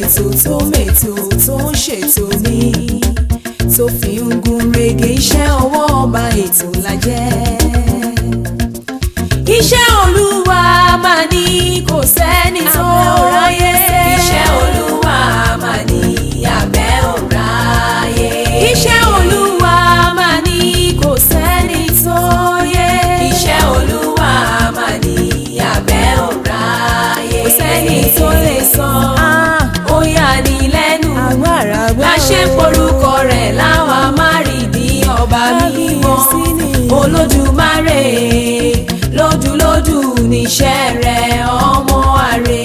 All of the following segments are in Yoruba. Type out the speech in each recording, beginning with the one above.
Ṣètò tó mètò tó ń ṣètò ní tó fi ń gún régé, iṣẹ́ ọwọ́ ọba ètò la jẹ́. Iṣẹ́ Olúwa máa ní kò sẹ́ni tó ráyè. Iṣẹ́ Olúwa máa ní abẹ́ òráyè. Iṣẹ́ Olúwa máa ní kò sẹ́ni tó yé. Iṣẹ́ Olúwa máa ní abẹ́ òráyè. Kò sẹ́ni tó lè sọ, ó yà ní lẹ́nu. Láṣẹ porúkọ rẹ̀ láwa márìdí ọba mímọ́ Olódùmarè. Lódùlódù níṣẹ́ rẹ̀, ọmọ àrè.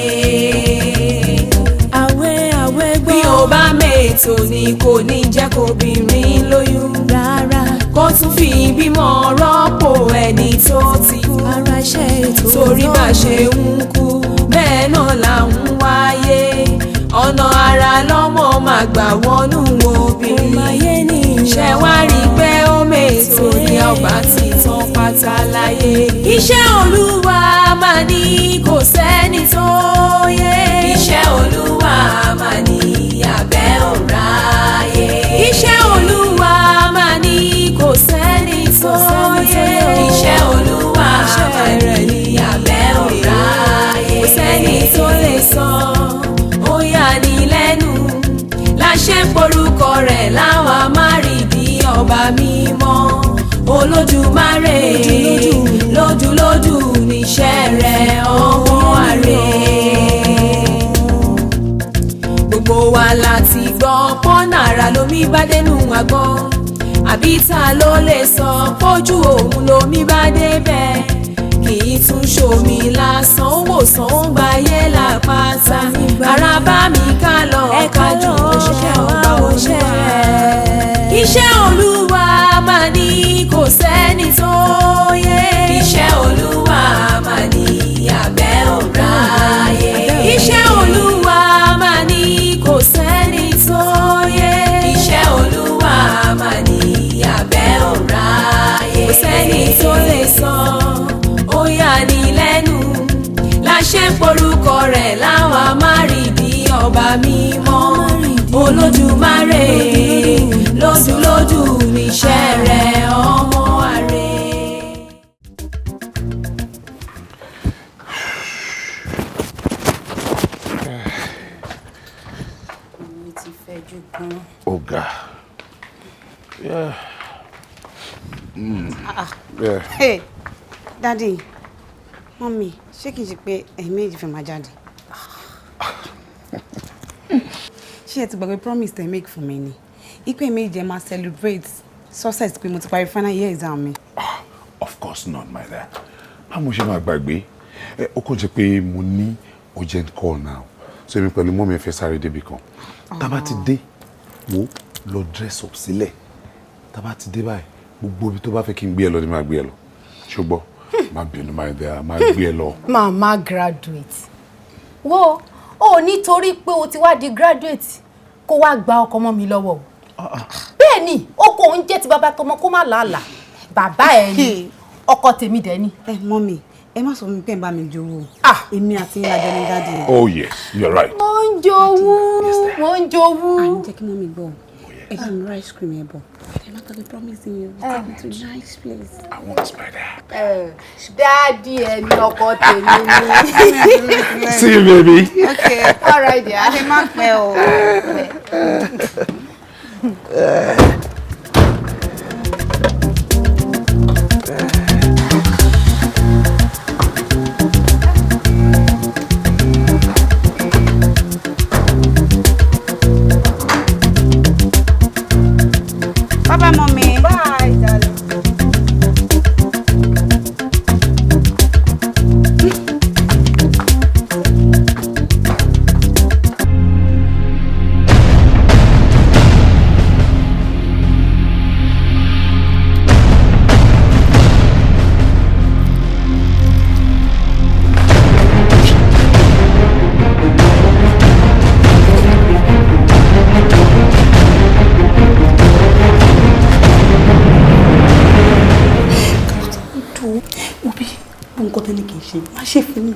Àwẹ̀ àwẹ̀ gbọ́. Bí o bá mètò ni kò ní jẹ́ kóbìnrin lóyún rárá, kó tún fi bímọ rọ́pò ẹni tó ti kú. Ara iṣẹ́ ètò, torí bá ṣe ń kú bẹ́ẹ̀ náà là ń wáyé. Ọ̀nà ara lọ́mọ máa gbà wọnú obìnrin. Ṣe wá rí i pé ó mètò ní ọba ti tán pátá láyé. Iṣẹ́ Olúwa máa ní kò sẹ́ni tó yé. Iṣẹ́ Olúwa máa ní abẹ́ òráyé. Iṣẹ́ Olúwa máa ní kò sẹ́ni tó yé. Iṣẹ́ Olúwa máa ní abẹ́ òráyé. Kò sẹ́ni tó lè sọ, ó yà ní lẹ́nu. Láṣẹ porúkọ rẹ̀ láwa márìdí ọba mímọ́ Olódùmarè. Lódùlódù níṣẹ́ rẹ̀, ọmọ àrè. Gbogbo wa láti gbọ́ pọ́nà ara lomi bá dénú àgbọn, àbí ta ló lè sọ pójú òun lomi bá débẹ̀? Kì í tún ṣomi lásán, ó wòsàn, ó ń gbayé lápáta. Ara bá mi ká lọ kájú òṣìṣẹ́ ọba Olúwa. Iṣẹ́ Olúwa máa ní kò sẹ́ni tó yé. Iṣẹ́ Olúwa máa ní abẹ́ òráyé. Iṣẹ́ Olúwa máa ní kò sẹ́ni tó yé. Iṣẹ́ Olúwa máa ní abẹ́ òráyé. Kò sẹ́ni tó lè sọ, ó yà ní lẹ́nu. Láṣẹ porúkọ rẹ̀ láwa márìdí ọba mímọ́ Olódùmarè. Lódùlódù níṣẹ́ rẹ̀, ọmọ àrè. Mi ti fẹ̀jú gan. Ọ̀gá. Yeah. Yeah. Hey, Daddy, Mummy, ṣé kìí ṣe pé ẹ̀yin méjì fẹ́ máa jáde? Ṣé ẹ ti gbàgbé promise tẹ́ make fún mi ni? Ipe méjì ẹ máa celebrate success pé mo ti parí final year exam mi. Of course not, my dear. Báwo mo ṣe máa gbàgbé? Ẹ ó kàn jẹ́ pé mo ní urgent call now. So èmi pẹ̀lú mummy fẹ́ sáré débi kan. Tá bá ti dé, wo lọ dress up sílẹ̀. Tá bá ti dé báyìí, gbogbo ibi tó bá fẹ́ kí n gbé ẹ lọ ni máa gbé ẹ lọ. Ṣùgbọ́n má bínú, my dear, máa gbé ẹ lọ. Màmá graduate, wo o, nítorí pé o ti wá di graduate kó wá gba ọkọ mọ́ mi lọ́wọ́ o. Bẹ́ẹ̀ ni, oko òun jẹ́ ti bàbá tọmọ kó má làálàá. Bàbá ẹ ni ọkọ tèmi dẹ̀ ni. Ẹ Mummy, ẹ má sọ fún mi pé ẹ bá mi jowó. Ah. Èmi àti yín lájọ ní Daddy. Oh yes, you're right. Mo ń jowú, mo ń jowú. À ń jẹ́ kí Mummy gbọ́. Ẹ bá mi ra ice cream yẹn bọ̀. Ẹ má gbàgbé promise yín o. Take me to a nice place. I want, my dear. Daddy ẹ ni ọkọ tèmi ni. See you, baby. Okay. All right, dear. Adé, má pẹ́ o. Bye bye, Mommy. Bye, darling. tẹ́ni kì í ṣe má ṣe fún mi.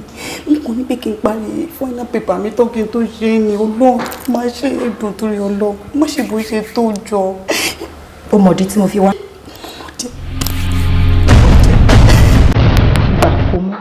N kò ní pé kí n parí final paper mi tó kí n tó ṣe é ni. Ọlọ́run, má ṣe é dùn torí Ọlọ́run, má ṣe bó ṣe tó jọ. Ó mọ̀dí tí mo fi wá. Gbà kó mú.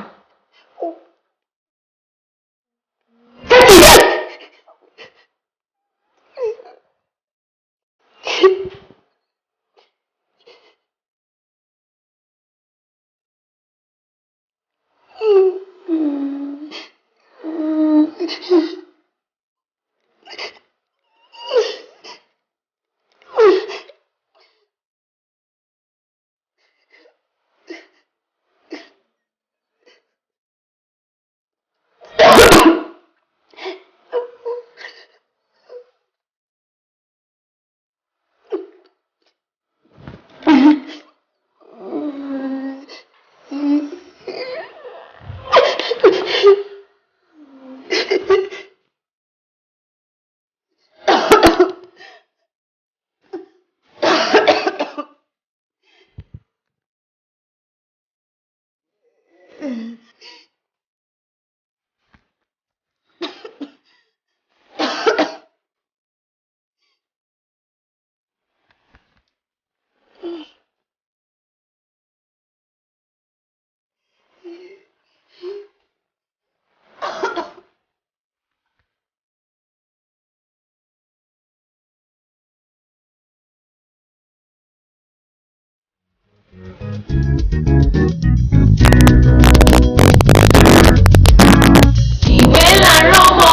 Ìwé la rọ́mọ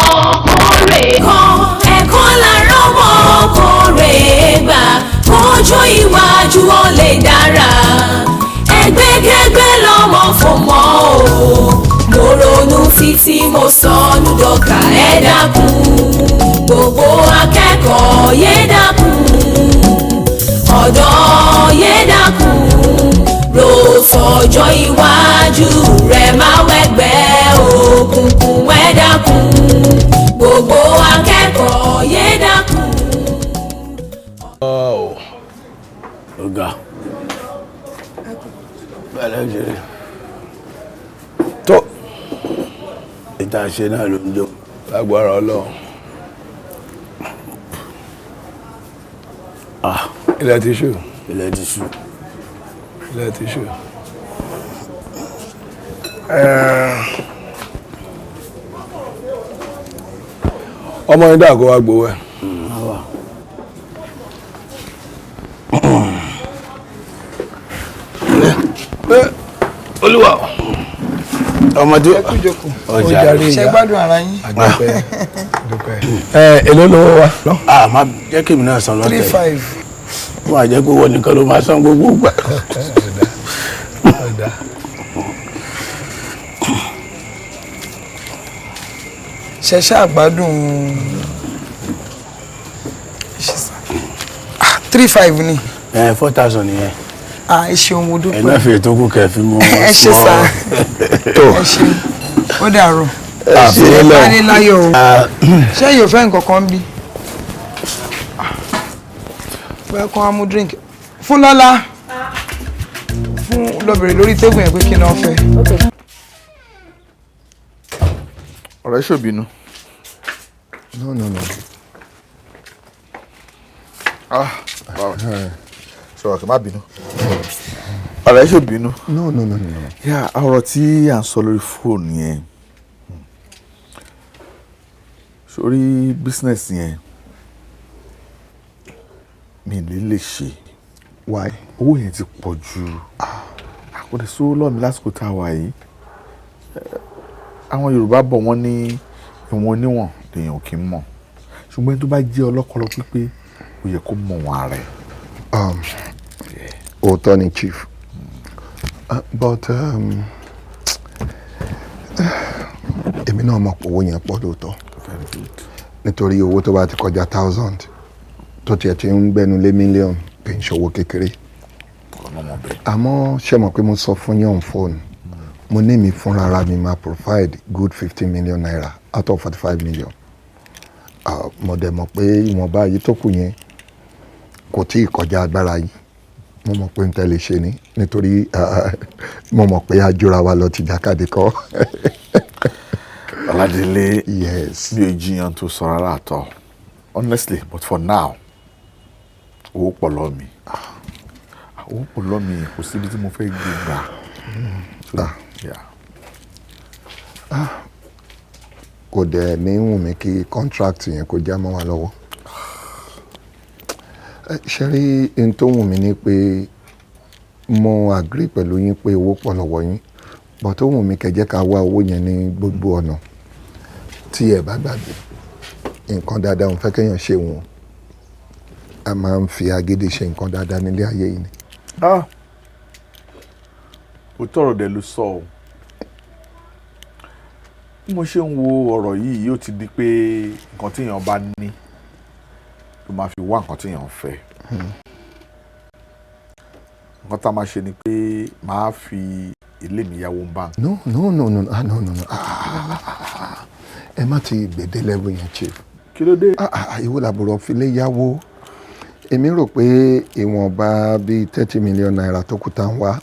kórè kan, ẹ̀kọ́ la rọ́mọ kórè gbà, kójú iwájú ó lè dára. Ẹgbẹ́kẹ́gbẹ́ lọ́mọ fò mọ́ o, mo ronú títí mo sọnù dọ́kà. Ẹ dákun, gbogbo akẹ́kọ̀ọ́ yé dákun, ọ̀dọ́ yé dákun, ro sọjọ́ iwájú rẹ̀, má wẹ̀gbẹ́ òkùnkùn. Ẹ dákun, gbogbo akẹ́kọ̀ọ́ yé dákun. Ọ̀gá bẹ́ẹ̀ ṣe tó ìta ṣe náà ló ń jó. Lágbára Ọlọ́run. Ah. Ilẹ̀ ti ṣú. Ilẹ̀ ti ṣú. Ilẹ̀ ti ṣú. Ọmọ yín dà, kó wá gbowó ẹ̀. Olúwa. Ọmọdé. Ẹ kú jókòó. Ọjà. Ṣe gbádùn ara yín? Àdúpẹ́, dúpẹ́. Ẹ èló lówó wa? Ah, má jẹ́ kí èmi náà san lọ́tẹ̀. 3,500. Wọ́n á jẹ́ pé wọ́n nìkan ló máa san gbogbo gbà. Ọ̀dà. Ṣe ṣáà gbádùn? Ṣe sá 3,500 ni. Ẹ 4,000 nìyẹn. Ah, ẹ ṣeun, mo Ẹ dúpẹ́. náà fi ètò kù kẹ́ fi mú. Ẹ ṣe sá, ẹ ṣeun, ó dàárọ̀. Àfihàn. Ẹ ní láyọ̀ o. Ṣé yóò fẹ́ nǹkan kan bí? Fẹ́ kán á mú drink fún lọ́lá, fún lọ́bìnrin lórí table yẹn pé kí n náà fẹ́. Ọ̀rẹ́, ṣòbínú. No, no, no. Ah, wow. Sọ̀rọ̀ kí n má bínú. Ọ̀rẹ́, ṣòbínú. No, no, no, no. Yà, ọ̀rọ̀ tí à ń sọ lórí fóònù yẹn, sórí business yẹn, mi lè lè ṣe. Why? Owó yẹn ti pọ̀ jù. Àkọlẹ̀ sówó lọ́ọ̀ mi lásìkò tá a wà yìí. Àwọn Yorùbá bọ̀, wọ́n ní ìwọ̀n oníwọ̀n lèèyàn ò kí ń mọ̀, ṣùgbọ́n ẹni tó bá jẹ́ ọlọ́pọlọ pípé, ó yẹ kó mọ̀ wọn ara ẹ̀. Òótọ́ ni, chief, but èmi náà mọ̀ pé owó yẹn pọ̀ lóòótọ́. Very good. Nítorí owó tó bá ti kọjá thousand, tó tiẹ̀ ti ń gbẹnu lé mílíọ̀nù, kì í ṣòwò kékeré. Ọlọ́mọ bẹ́ẹ̀. Àmọ́ ṣé mọ̀ pé mo sọ fún yín on phone, mo ní mi fúnra ra mi máa provide good ₦15 million out of 45 million. Mo dẹ̀ mọ̀ pé ìwọ̀nba yìí tó kù yẹn kò tí ì kọjá agbára yìí. Mo mọ̀ pé n tẹ́ lè ṣe ni, nítorí mo mọ̀ pé àjọra wa lọ ti jákàdé kọ́. Ọládélé, yes. Mi ò jiyàn tó sọ rárá àtọ, honestly, but for now, owó pọ̀ lọ́wọ́ mi. Owó pọ̀ lọ́wọ́ mi, kò síbi tí mo fẹ́ gbé gbà. Yeah. Kò dẹ̀ ní wù mí kí contract yẹn kó já mọ́ wa lọ́wọ́. Ṣe rí n tó wù mí ni pé mo agree pẹ̀lú yín pé owó pọ̀ lọ́wọ́ yín, but ó wù mí kẹ́ jẹ́ ká wá owó yẹn ní gbogbo ọ̀nà. Tí ẹ bá gbàgbé, nǹkan dáadáa òun fẹ́ kéèyàn ṣe wọn, a máa ń fi agídí ṣe nǹkan dáadáa nílé ayé yìí ni. Òótọ́ ọ̀rọ̀ dẹ̀ ló sọ o. Bí mo ṣe ń wo ọ̀rọ̀ yìí, yóò ti di pé nǹkan tí èèyàn bá ní ló máa fi wá nǹkan tí èèyàn ń fẹ́. Nǹkan tá a máa ṣe ni pé màá fi ilé mi yáwó ń bank. No, no, no, no, ah, no, no, no, ah, ah, ah, ẹ má ti gbèdé level yẹn, chief. Kí ló dé? Ah, ah, ìwọ làbúrò filé yáwó. Èmi rò pé ìwọ̀nba bíi ₦30 million tó kù tá ń wá,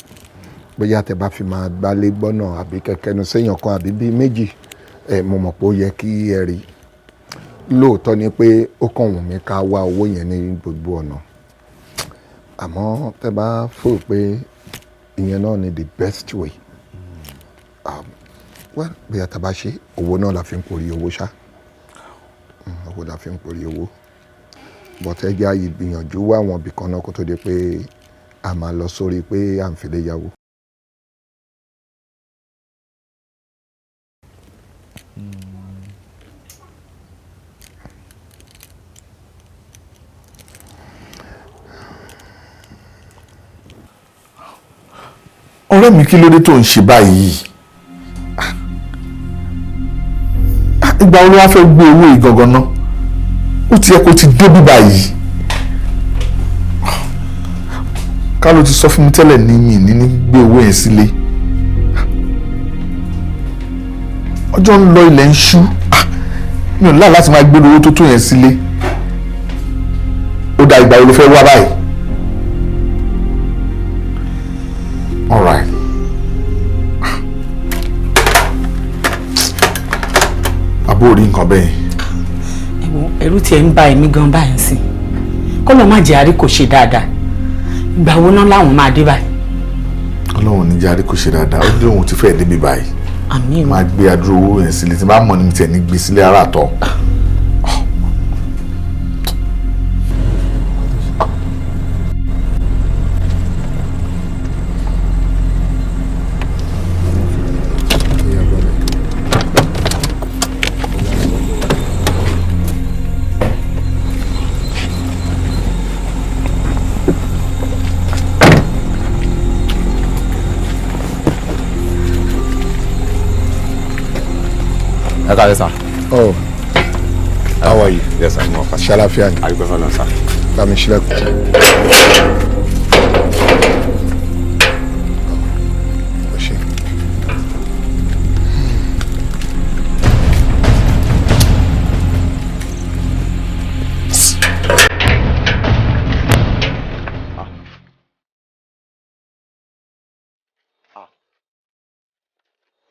bóyá tẹ bá fi máa gbálé gbọ́nà àbí kẹ̀kẹ́ nu séèyàn kan àbí bíi méjì, ẹ mo mọ̀ pé ó yẹ kí ẹ rí. Lóòótọ́ ni pé ó kàn wù mí ká wá owó yẹn ní gbogbo ọ̀nà, àmọ́ tẹ bá fò pé ìyẹn náà ni the best way, well, bóyá tá a bá ṣe owó náà la fi ń porí owó ṣá. Owó la fi ń porí owó, but ẹ jẹ́ àyè gbìyànjú wá àwọn ibì kan náà kó tó di pé a máa lọ sórí pé à ń filé yáwó. Ọ̀rẹ́ mi, kí ló dé tó ń ṣe báyìí? Ìgbà wo ló wá fẹ́ gbé owó yìí gangan ná? Ó ti yẹ kó ti dé bí báyìí. Ká ló ti sọ fún mi tẹ́lẹ̀ ní mi ní gbé owó yẹn sílé. Ọjọ́ ń lọ, ilẹ̀ ń ṣú. Mi ò láà láti máa gbé owó tó tó yẹn sílé. Ó dá, ìgbà wo ló fẹ́ wá báyìí? All right. Àbó rí nǹkan bẹ́ẹ̀. Ẹ̀wọ̀n, ẹ̀rù tiẹ̀ ń ba èmi gan báyìí sí, kọ́lọ́ má jẹ́ àrí kò ṣe dáadáa. Ìgbà wo náà láwọn máa dé báyìí? Ọlọ́run ní jẹ́ àrí kò ṣe dáadáa. Ó ní òun ti fẹ́ débi báyìí. Àmín o. Máa gbé adúrò owó yẹn sílé, tí bá mọ̀ ní mi tiẹ̀ ní gbé sílé ara àtọ̀. Ẹ káàlẹ́, sir. Oh, how are you? Yes, sir. Mo fà. Ṣàlàfíà ni? Àdúgbò fọlọ́, sir. Bá mi ṣílẹ̀kùn. Ó ṣé.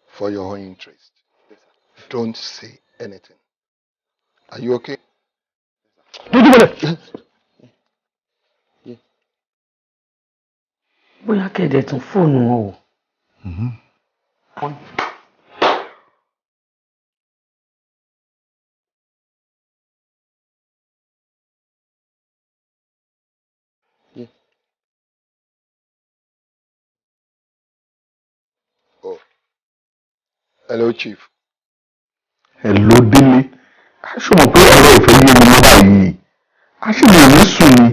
For your own interest, don't say anything. Are you okay? Dójú. Bóyá kẹ̀dẹ̀ tún fóònù wọn o. Oh. Hello, Chief. Hello, Délé. Ṣé o mọ̀ pé ọ̀rọ̀ ìfẹ́ yé mi mọ́ báyìí? A ṣì lè ní sùn ni.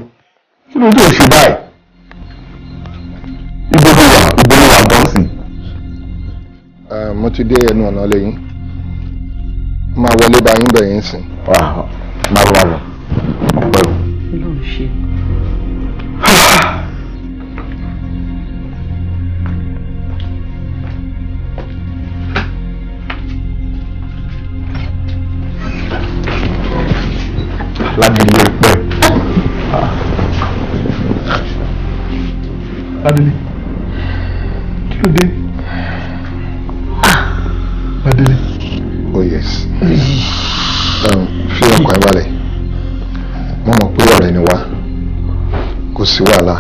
Kí ló dé ṣe báyìí? Ibo ló wà? Ibo ló wà bọ́ǹsì? Mo ti dé ẹnu ọ̀nà lẹ́yìn. Máa wọlé bá yín bẹ̀ yín sìn. Máa wà lọ. Ọ̀pẹ o. Ọlọ́run ṣe. Ládìlé pẹ́. Ládélé, kí ló dé? Ládélé. Oh yes. Fi ọkàn ẹ balẹ̀. Mo mọ̀ pé ọ̀rẹ́ ni wá. Kò sí wàhálà.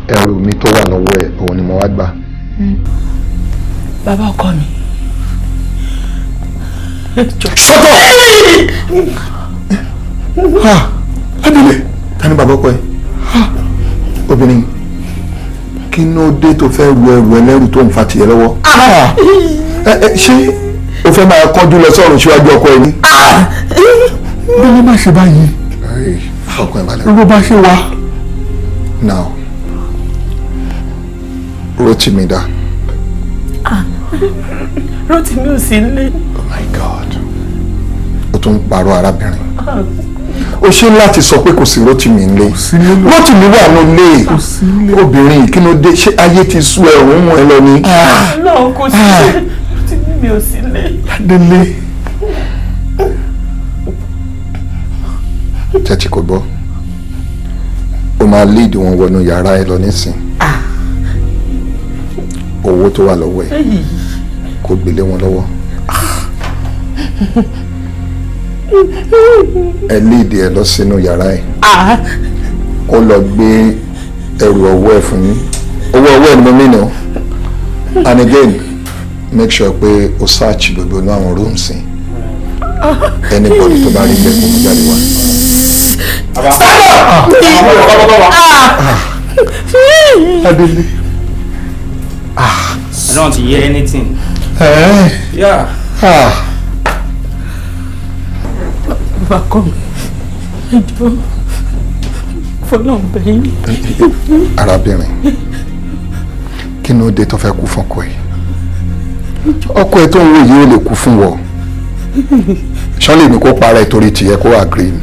Ẹrù mi tó wà lọ́wọ́ ẹ̀ òun ni mo wá gbà. Bàbá ọkọ mi. Shut up! Ládélé, ta ni bàbá ọkọ ẹ? Obìnrin, kí ló dé tó fẹ́ ru ẹrù ẹlẹ́rù tó ń fa tìyẹ lọ́wọ́? Ṣé o fẹ́ máa kánjú lọ sọ́run síwájú ọkọ ẹ ní? Délé má ṣe báyìí. Ọkọ ẹ balẹ̀. Ló bá ṣe wá. Now, Rótìmí dà. Rótìmí ò sí nílé. Oh my God. O tún ń parọ́ arábìnrin. O ṣe láti sọ pé kò sí Rótìmí nílé. Rótìmí wà nílé. Obìnrin kí ló dé? Ṣé ayé ti sú ẹ òun mú ẹ lọ ni? Ọlọ́run kò sí. Rótìmí mi ò sí nílé. Ládélé. Tẹ́tí kò gbọ́. O máa lead wọn wọnú yàrá ẹ lọ nísìn. Owó tó wà lọ́wọ́ ẹ kò gbélé wọn lọ́wọ́. Ẹ lead ẹ lọ sínú yàrá ẹ. Kó lọ gbé ẹrù ọwọ́ ẹ fún yín. Owó ọwọ́ ẹ ni mo mí nù. And again, make sure pé o search gbogbo inú àwọn rooms yìí. Anybody tó bá rí bẹ́ẹ̀ kó mú jáde wá. Stand up! Ládélé. I don't hear anything. Yeah. Bàbá ọkọ mi, ẹ jọ̀ọ́, fọlọ́n bẹ̀ yín. Arábìnrin, kí ló dé tó fẹ́ kú fún ọkọ ẹ̀? Ọkọ ẹ̀ tó ń wò yìí ó lè kú fún wọ. Ṣọ́lé ni kó para ẹ̀ torí tìyẹ kó agree ni.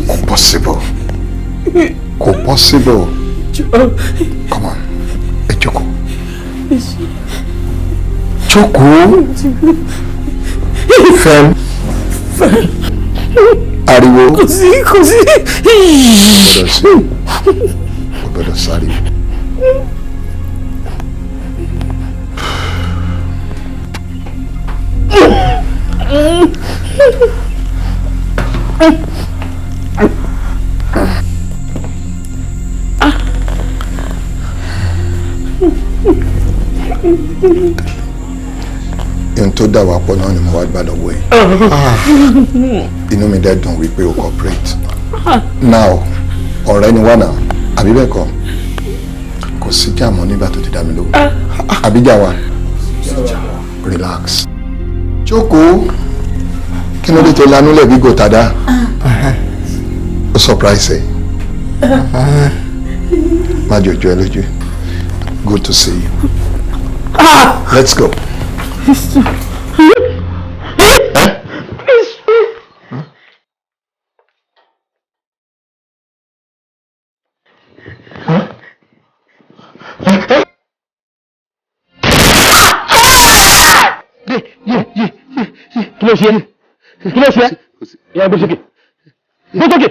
Kò possible. Kò possible. Come on, ẹ jókòó. Jókòó. Fẹ́m. Ariwo. Kò sí, kò sí. Kò gbọ́dọ̀ sí. Kò gbọ́dọ̀ sáré. Ohun tó dà wá pọ̀ náà ni mo wá gbà lọ́wọ́ ẹ̀. Inú mi dẹ̀ dùn wípé o cooperate. Now, ọ̀rẹ́ ni wá náà, àbí bẹ́ẹ̀ kọ́? Kò sí jà mọ́ nígbà tó ti dá mi lóhùn. Àbí jà wá? Relax. Jókòó. Kí ló dé tó lanú lẹ̀ bí gòtàdá? Ó surprise ẹ̀. Má jòjó ẹ lójú. Good to see you. Let's go. Kí ló ṣe é? Kí ló ṣe é? Ìyá gbé sókè. Gbé sókè.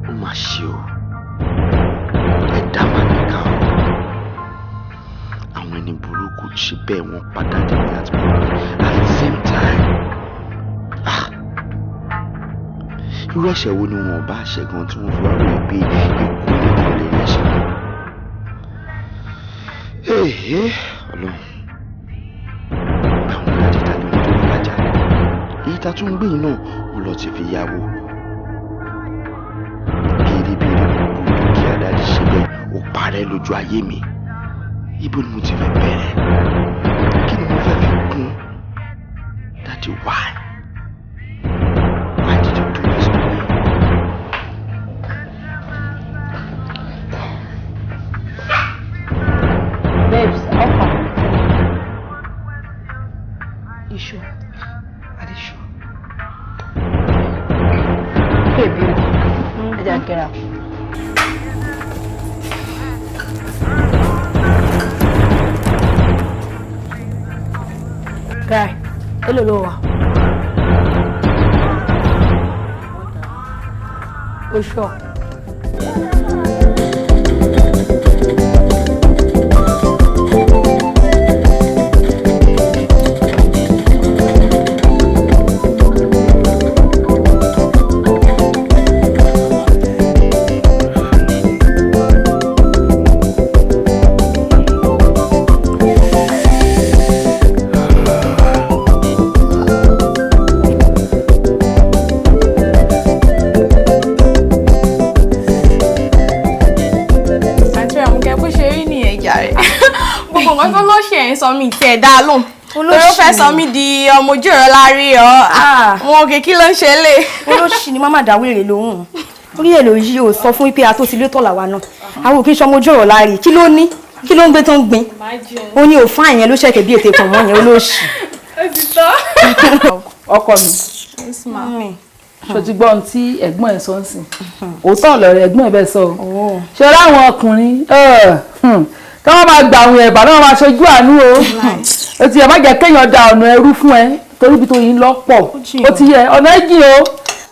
Ó mà ṣe o, ẹ̀dá mà níkà o. Àwọn ẹni burúkú ṣe bẹ́ẹ̀, wọ́n padà dé mi àti mọ́mí at the same time. Ah, irú ẹ̀ṣẹ̀ wo ni wọn ò bá ṣẹ̀ gan tí wọ́n fi wá rò pé ikú nìkan lè rẹ̀ Èhé, Ọlọ́run, báwọn dájú ta lórí tó wà lájà èyí ta tún ń gbé yìí náà, ó lọ ti fi yáwó bèrèbèrè. Gbogbo dúkìá daddy ṣe bẹ́ẹ̀ ó parẹ́ lójú ayé mi. Ibo ni mo ti fẹ́ bẹ̀rẹ̀? Kí ni mo fẹ́ fi kún? Daddy, why did you do this to me? Babes, offer. You sure? Are you sure? Baby, ẹ jẹ́ kẹ́ra. Guy, èló ló wà? O sure? Àǹtí Ràmúkẹ́, bó ṣe rí nìyẹn jàre. Gbogbo nǹkan tó ló ṣe ń sọ mí tí ẹ̀ dá lóhùn, torí ó fẹ́ sọ mí di ọmọ ojú ọ̀rọ̀ láàrí ọ wọn òkè. Kí ló ń ṣe lè. Olóṣì ni máma dáwèrè lóhùn, orí ẹ̀ ló yí. O sọ fún pé a tó ti lé tọ̀là wa náà, àwọn òkè sọmọ ojú ọ̀rọ̀ láàrí. Kí ló ní? Kí ló ń gbé tó ń gbin? Ó ní òfin àyẹn ló ṣẹ̀kẹ̀ bí ètè pọ̀ mọ́ yẹn, olóṣì. Ó ti tọ́. Ọkọ mi, ṣo ti gbọ́ ohun tí ẹ̀gbọ́n ẹ̀ sọ ń sìn? Òótọ́ ọ̀lọ́rẹ̀ ẹ̀gbọ́n ẹ̀ bẹ́ẹ̀ sọ o. Ṣe láwọn ọkùnrin kí wọ́n máa gbà àwọn ẹ̀bà náà, máa ṣojú àánú o. Ó ti yẹ, má jẹ́ kéèyàn da ọ̀nà ẹrú fún ẹ, torí ibi tó yín lọ pọ̀. Ó ti yẹ, ọ̀nà ẹ jìn o.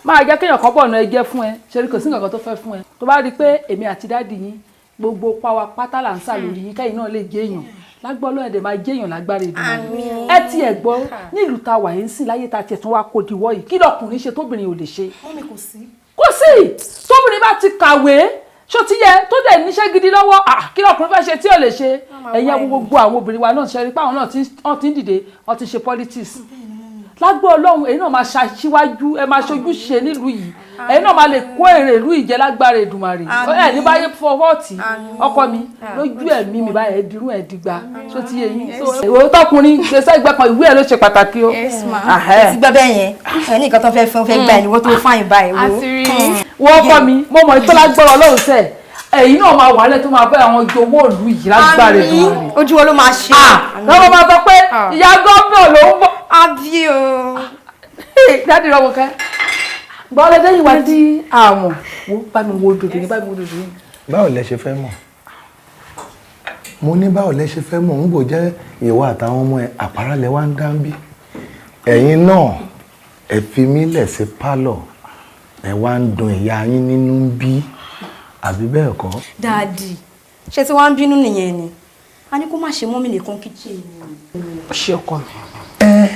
Máa jẹ́ kéèyàn kan bọ̀ ọ̀nà ẹ jẹ́ fún ẹ. Ṣe kò sí nǹkan kan tó fẹ́ fún ẹ, tó bá rí i pé èmi àti daddy yín, gbogbo páwa pátá là ń sà lórí yín, kẹ́yìn náà lè jẹ́ èèyàn lágbọ́ lọ́yẹ̀ dẹ̀ máa jẹ́ èèyàn lágbára ìdùnnú. Ẹ ti ẹ̀ gbọ́, nílùú ta wà yín sí láyé ta tiẹ̀ tún wá kó diwọ́ yìí, kí lọkùnrin ṣe tóbìnrin ò lè ṣe? Mummy, kò sí. Kò sí. Tóbìnrin bá ti kàwé, ṣó ti yẹ, tó dẹ̀ níṣẹ́ gidi lọ́wọ́, kí lọkùnrin fẹ́ ṣe tí ò lè ṣe? Ẹ̀yin gbogbo àwọn obìnrin wa náà ṣe rí pé àwọn náà ti ń dìde, wọ́n ti ṣe politics. Lágbó Ọlọ́run, èyí náà máa ṣaṣíwájú, ẹ máa ṣojúṣe nílùú yìí, ẹ̀yin náà máa lè kó èrè ìlú ìjẹ lágbára Èdùmàrè. Ẹ ní báyé fọwọ́ tì. Ọkọ mi, lójú ẹ̀mí mi báyẹn, ẹ dirún ẹ̀ dìgbà. Ṣó ti yé yín? Ìwé tọkùnrin gbèsè ìgbà kan, ìwé ẹ ló ṣe pàtàkì o. Ti gbọ́ bẹ́ẹ̀ yẹn, ẹ ní nǹkan tó fẹ́ fún fẹ́ gbà ẹ̀ ní wọ́n tó fáyìn báyìí wo. Wọ́n ọkọ mi, mo mọ̀ ìtọ́lá gbọ́rọ̀ Ọlọ́run sẹ́ẹ̀, ẹ̀yin náà máa wà lẹ́ tó máa bá àwọn jowó ìlú yìí lágbára Èdùmàrè. Ojú wo ló máa ṣe. Lọ́wọ́ máa sọ pé ìyá gómìnà ló ń bọ̀. Àbí o. Daddy Rọ́mọkẹ́, gbọ́ lẹ́dẹ́ yìí wá sí àwọn wo, bá mi wo dòdò ní, bá mi wo dòdò ní. Báwo lẹ ṣe fẹ́ mọ̀? Mo ní báwo lẹ ṣe fẹ́ mọ̀? Ń bò jẹ́ ìwọ àtàwọn ọmọ ẹ, àpárá lẹ wá ń dá ń bí. Ẹ̀yin náà ẹ fi mí lẹ̀ sí pálọ̀, ẹ wá ń dun ìyá yín nínú ń bí, àbí bẹ́ẹ̀ kọ́? Daddy, ṣé tí wàá ń bínú nìyẹn ni? A ní kó má ṣe mummy nìkan kitchen. Ṣé ọkọ mi. Ẹ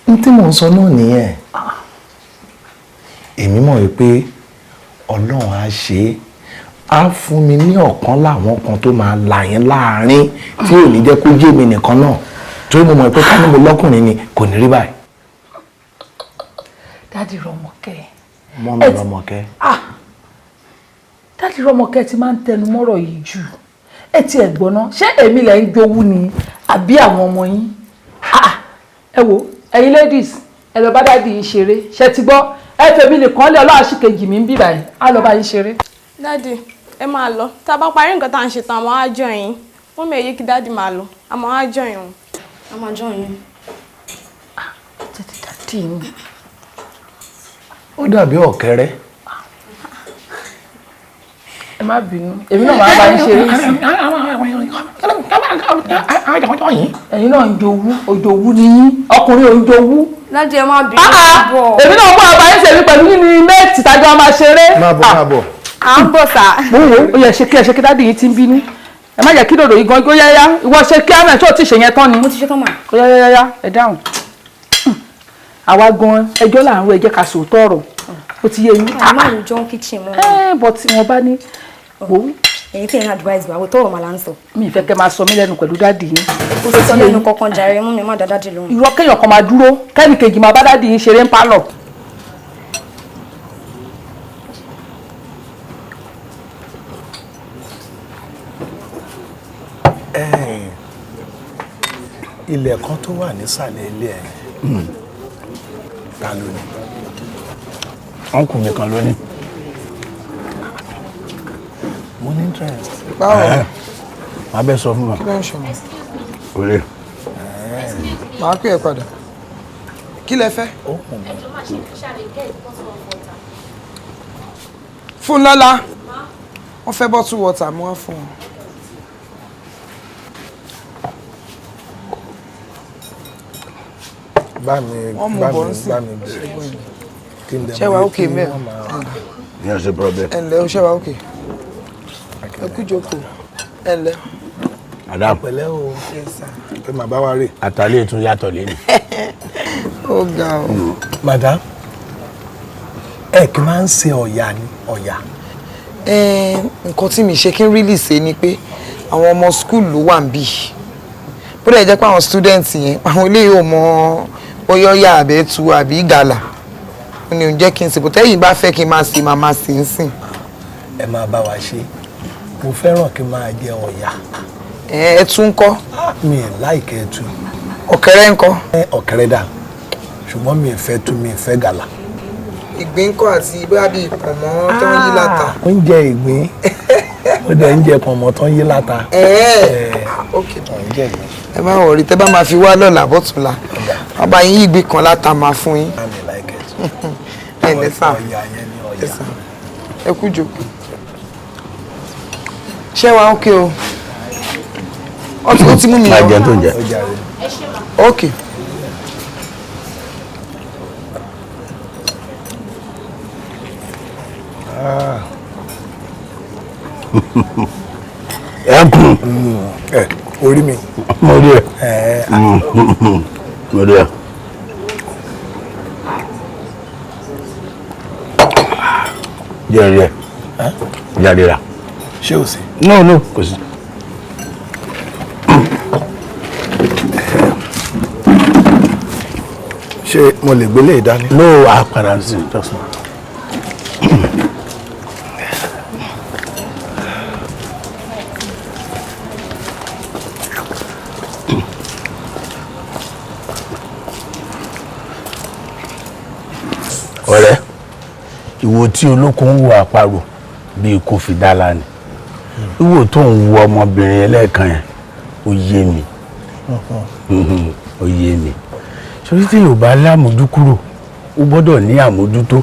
n tí mò ń sọ náà nìyẹn. Èmi mọ̀ wípé Ọlọ́run á ṣe é, á fún mi ní ọ̀kan láwọn kan tó máa là yín láàrin, tí ò ní jẹ́ kó jẹ́ mi nìkan náà, torí mo mọ̀ pé ká ní mo lọ́kùnrin ni, kò ní rí báyìí. Daddy Rọ́mọkẹ́. Mummy Rọ́mọkẹ́. Ah, Daddy Rọ́mọkẹ́ ti máa ń tẹnu mọ́rọ̀ yìí jù. Ẹ ti ẹ̀ gbọ́ná, ṣé èmi lẹ̀ ń jowú ni àbí àwọn ọmọ yín? Ah, ẹ wo, ẹ̀yin ladies, ẹ lọ bá daddy yín ṣeré. Ṣe ti gbọ́? Ẹ fèmí nìkan lé. Ọlọ́run àṣìkejì mi ń bì báyìí, á lọ bá yín ṣeré. Daddy, ẹ máa lọ. Tá a bá parí nǹkan tá à ń ṣe tán, àmọ́ á jọ yín. Mummy, èyí kí daddy máa lọ, àmọ́ á jọ yín. A máa jọ yín. Tètè daddy mi. Ó dàbí ọ̀kẹ́rẹ́. Ẹ má bínú, èmi náà máa bá yín ṣeré sí. Ẹ̀yin náà ń jowú, òjòwú ni yín, ọkùnrin ò ń jowú. Daddy, ẹ má bínú, bọ̀. Èmi náà mú àbá yín ṣèmi pẹ̀lú nínú méètì tájọ́ a máa ṣeré. Máa bọ̀, máa bọ̀. À ń bọ̀ sá. Mo wò ó yẹ, ṣe kí ẹ ṣe kí daddy yín ti ń bínú. Ẹ má jẹ́ kí dòdò yìí gan ó yáyá. Ìwọ ṣe kí àmì tó ti ṣe yẹn tán ni. Mo ti ṣe tán mà. Ó yá yá yá, ẹ dáhùn. Àwa gan ẹjọ́ là ń ro, ẹ jẹ́ ká sòótọ́ ọ̀rọ̀. Ó ti yé yín. Àmọ́ àrùjọ kitchen mọ́. Ẹ bọ̀ tí wọ́n bá ní wò ó. Èyí tí ẹ̀ ń advice wa, òótọ́ ọ̀rọ̀ mà là ń sọ. Mi ì fẹ́ kẹ́ máa sọ mí lẹ́nu pẹ̀lú daddy yín. Kò sí sọ lẹ́nu kankan jàre, mú mi má dá daddy lóhùn. Ìwọ kéèyàn kan máa dúró, kẹ́nì kejì máa bá daddy yín ṣeré ń pálọ̀. Ilẹ̀ kan tó wà nísàlẹ̀ ilé ẹ̀, ta ló ní? Uncle mi kan ló ní. Mo ní interest. Báwo? Màá bẹ sọ fún wa. Kí ló ń ṣẹlẹ̀? Olè. Màá pè ẹ́ padà. Kí lẹ fẹ́? Fúnlọ́lá, wọ́n fẹ́ bottle water, mo wá fún wọn. Bá mi Wọ́n mú bá bọ̀ ń mi sìn. bá mi bèrè. Kí n dẹ̀ Ṣé mọ wàá iye okay tí mẹ́? wọ́n máa- Ní ọ̀sẹ̀ problem. Ẹ ǹlẹ́ o, ṣé wàá okay? Ẹ kú jókòó. Ẹ ǹlẹ́. Madam. Pẹ̀lẹ́ o. Yes, sir. Ẹ máa bá wa rè. Àtàlẹ́ tún yàtọ̀ lẹ́nu. Ó ga o. Madam, ẹ kì í máa ń ṣe ọ̀yà ni ọ̀yà. Nǹkan tí mi ṣe kí n really ṣe ni pé àwọn ọmọ school ló wà níbí. Bó dẹ̀ jẹ́ pé àwọn student yẹn, àwọn eléyìí ò mọ bóyá ọ̀yà àbẹ́tu àbí gàlà. Ó ní òun jẹ́ kí n sè, bó tẹ́yìn bá fẹ́ kí n máa sè, màá máa sè ń sìn. Ẹ máa bá wa ṣe. Mo fẹ́ràn kí n máa jẹ ọ̀yà. Ẹtu ńkọ́? Mi ì láìkẹ́ ẹtu. Ọ̀kẹ́rẹ́ ńkọ́? Ọ̀kẹ́rẹ́ dà, ṣùgbọ́n mi ì fẹ́ tu, mi ì fẹ́ gàlà. Ìgbín ńkọ́ àti bóyá bíi pọ̀nmọ́ tó ń yí láta? Oúnjẹ ìgbín, ó dẹ̀ ń jẹ pọ̀nmọ́ tó ń yí láta. Ok. Oúnjẹ ìgbín. Ẹ má wọrí, tẹ́ bá máa fi wá lọ́la bọ́tùnla, wọ́n bá yín ìgbín kan láta máa fún yín. Ẹ ǹlẹ́ sà. Ẹ sà. Ẹ kú jókòó. Ṣé wàá ókè o? Ó ti mú mi Máa jẹun tó ń jẹ. Ok. Ẹ kùn. Ẹ orí mi. Mo rí ẹ. Mo rí ẹ. Jẹ́ rí ẹ. Jáde rà. Ṣé o sí? No, no, kò sí. Ṣé mo lè gbélé ìdání? No, a padà sí just now. Ọ̀rẹ́, ìwò tí olókun ń wo àparò bíi kò fi dálá ni. Ìwò tó ń wo ọmọbìnrin ẹlẹ́ẹ̀kan yẹn, ó yé mi. Ó yé mi. Sórí tí Yorùbá lámójúkúrò, ó gbọ́dọ̀ ní àmójútó.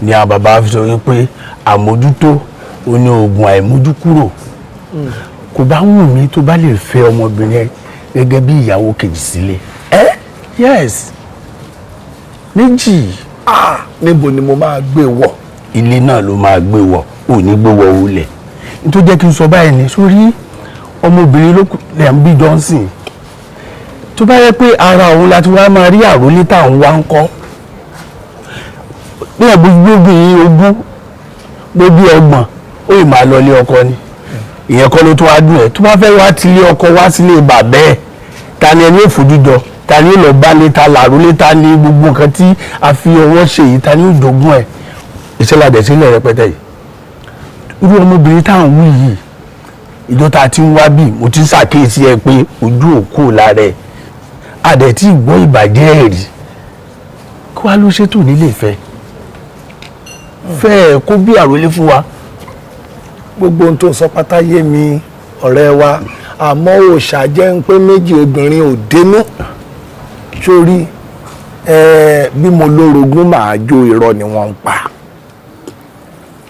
Ni àwọn bàbá fi sọ wípé àmójútó ó ní oògùn àìmójúkúrò. Kò bá wù mí tó bá lè fẹ́ ọmọbìnrin gẹ́gẹ́ bí ìyàwó kejì sílé. Yes. Méjì. Níbo ni mo máa gbé wọ̀? Ilé náà ló máa gbé wọ̀, ò ní gbé wọ̀ olẹ̀. Nítorí jẹ́ kí n sọ báyìí ni, sórí ọmọbìnrin ló lẹ̀ ń bí Johnson. Tó bá yẹ pé ara òun la ti wá máa rí àrólé tá à ń wá ń kọ́. Bí ẹ̀ gbogbo 20, gbogbo 30, ó ì máa lọ ilé ọkọ ni. Ìyẹn kọ́ ló tún wá dùn ẹ̀. Tó bá fẹ́ wá tilé ọkọ wá sílé bàbá ẹ̀, ta ni ẹni ò fojú jọ? Ta ni ó lọ bá lé, ta làrólé, ta ni gbogbo nǹkan tí a fi ọwọ́ ṣe yìí, ta ni ó jogún ẹ̀? Ìṣẹ́ládẹ̀ sílẹ̀ rẹpẹtẹ yìí. Irú ọmọbìnrin tá à ń wí yìí, ìjọ tá a ti ń wá bí, mo ti ń ṣàkíyèsí ẹ pé ojú òkú lára ẹ̀. Àdẹ̀ tí ìgbọ́ ìbàjẹ́ ẹ̀ rí. Kí wàá ló ṣètò nílé ìfẹ́? Fẹ́ ẹ̀ kó bí àrólé fún wa. Gbogbo ohun tó sọ pátá yé mi, ọ̀rẹ́ wa, àmọ́ òòṣà jẹ́ ń pé méjì obìnrin ò dénú. Sórí bí mo lórogún màá jó, irọ́ ni wọ́n ń pa.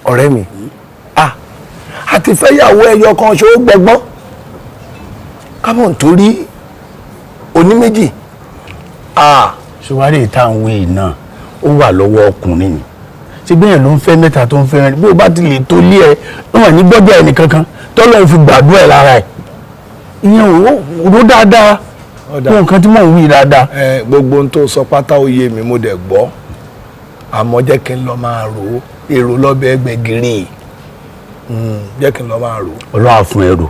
Ọ̀rẹ́ mi, àti fẹ́yàwó ẹyọ kan ṣó gbọgbọ́n. Kámọ̀ nítorí oníméjì. Ṣùwárí ìtàn wí náà, ó wà lọ́wọ́ ọkùnrin ni. Ṣé bẹ́ẹ̀ ló ń fẹ́ mẹ́ta tó ń fẹ́ rẹ̀? Bí o bá ti lè tó lé ẹ, wọ́n ní gbọ́dọ̀ ẹnì kankan tọ́lọ́ fi gbàdúrà ẹ̀ lára ẹ̀. Ìyẹn ò ró dáadáa. Gbogbo nǹkan tí mò ń wí dáadáa. Gbogbo ohun tó sọ pátá ó yé mi, mo dẹ̀ gbọ́. Àmọ́ jẹ́ kí n lọ máa rò ó, èrò lọ́bẹ̀ ẹgbẹ̀gìrì. Jẹ́ kí n lọ máa rò. Ọlọ́run á fún ẹ rò,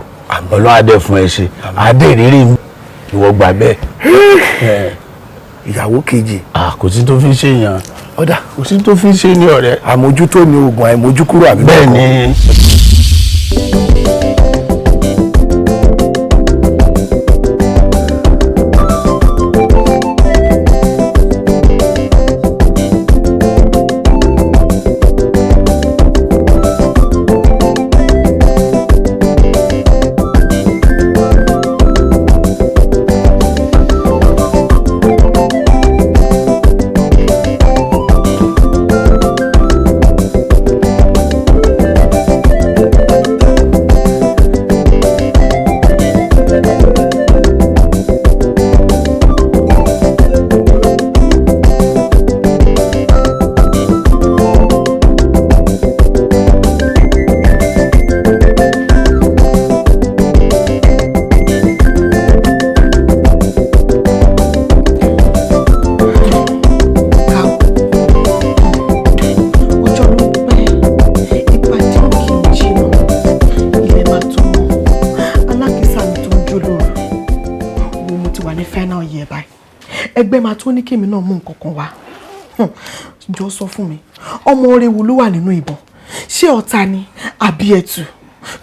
Ọlọ́run á dẹ̀ fún ẹ ṣe, adé ìrírí mi ìwọ gbà bẹ́ẹ̀. Ìyàwó kejì. Kò sí tó fi ń ṣe yàn. Ọ̀dà. Kò sí tó fi ń ṣe ní ọ̀rẹ́. Àmójútó ni oògùn àìmójúkúrò àbí bẹ́ẹ̀ ni. Ẹgbẹ́ máa tó ní kémi náà mú nǹkan kan wá. Jọ sọ fún mi, ọmọ oore wo ló wà nínú ìbọn? Ṣé ọ̀tá ni àbí ẹ̀tù?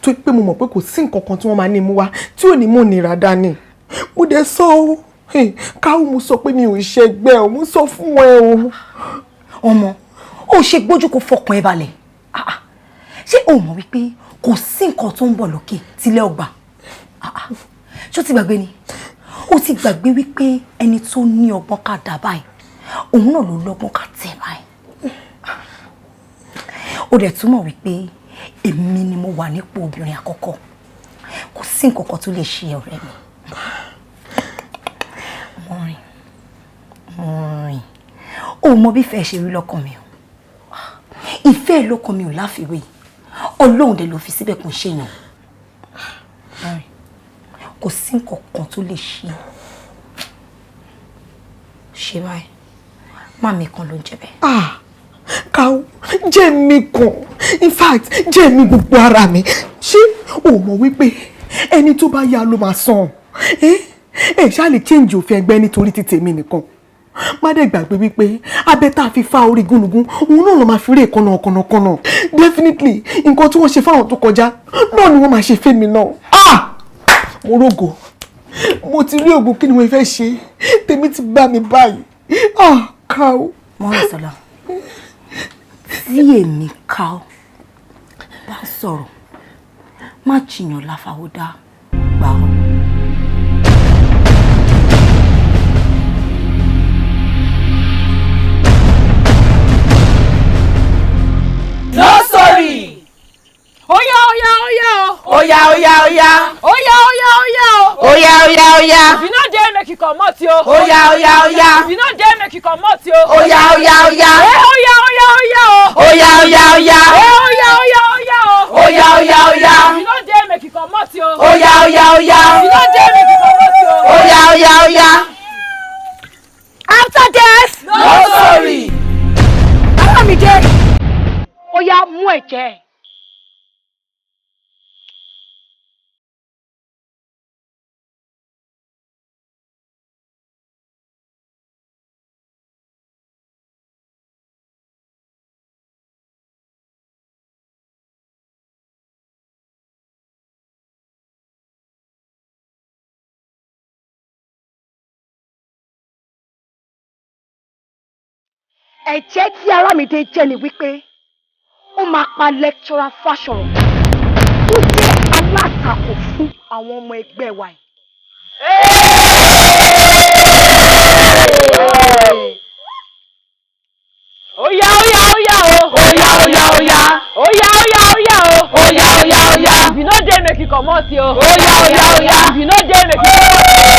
Tó pé mo mọ̀ pé kò sí nǹkan kan tí wọ́n máa ní mú wá tí ò ní mú nira dání. Mo dẹ̀ sọ ọ́, káwọn mo sọ pé mi ò ṣẹgbẹ́ o, mo sọ fún ẹ o. Ọmọ, ó ṣe gbójú kó fọkàn ẹ balẹ̀. Ṣé o mọ̀ wípé kò sí nǹkan tó ń bọ̀ lókè tílẹ̀ ọgbà? Ṣó ti gbàgbé ni? Ó ti gbàgbé wípé ẹni tó ní ọgbọ́n ká dà báyìí, òun náà ló lọ́gbọ́n ká tẹ̀ báyìí. Ó dẹ̀ túmọ̀ wípé èmi ni mo wà nípò obìnrin àkọ́kọ́. Kò sí nǹkan kan tó lè ṣe ọ̀rẹ́ mi. Mo rìn. Ó mọ bí ìfẹ́ ṣe rí lọ́kàn mi o. Ìfẹ́ lọ́kàn mi ò láfiwé. Ọlọ́run dẹ̀ ló fi síbẹ̀ kò ń ṣèyàn. Kò sí nǹkan kan tó lè ṣe ṣe báyìí, má mi kan ló ń jẹ bẹ́ẹ̀. Ah, Káwọ́ jẹ́ mi kan, in fact jẹ́ mi gbogbo ara mi. Ṣé o mọ̀ wípé ẹni tó bá yá ló máa san? Ẹ ṣáà lè change òfin ẹgbẹ́ nítorí ti tèmi nìkan. Má dẹ̀ gbàgbé wípé abẹ́ tá a fi fa orí gúnugún òun náà ló máa fi rí èkánná kànnàkànnà. Definitely nǹkan tí wọ́n ṣe fáwọn tó kọjá náà ni wọ́n máa ṣe fẹ́mi náà. Ah! Mo rógo, mo ti rí ògùn, kí ni mo fẹ́ ṣe? Tèmi ti bá mi báyìí. Ah, Káwọ́. Mọ́rìnsọ́lá, tí èmi Káwọ́ bá sọ̀rọ̀, má jiyàn láfàwọ́dá gbà ọ́. No sorry. Oya oya oya o. Oya oya oya. Oya oya oya o. Oya oya oya. If you no dey make you comot yo. Oya oya oya. If you no dey make you comot yo. Oya oya oya. Eh oya oya oya o. Oya oya oya. Eh oya oya oya o. Oya oya oya. If you no dey make you comot yo. Oya oya oya. If you no dey make you comot yo. Oya oya oya. After death. No sorry. Aramide. Oya mú ẹ̀jẹ̀. Ẹ̀jẹ̀ tí Aramide jẹ́ ni wípé ó máa pa lecturer Fáṣọ̀rọ̀ tó jẹ́ alátakò fún àwọn ọmọ ẹgbẹ́ wa yìí. Oya oya oya o. Oya oya oya. Oya oya oya o. Oya oya oya. If you no dey make you comot yo. Oya oya oya. If you no dey make you comot yo.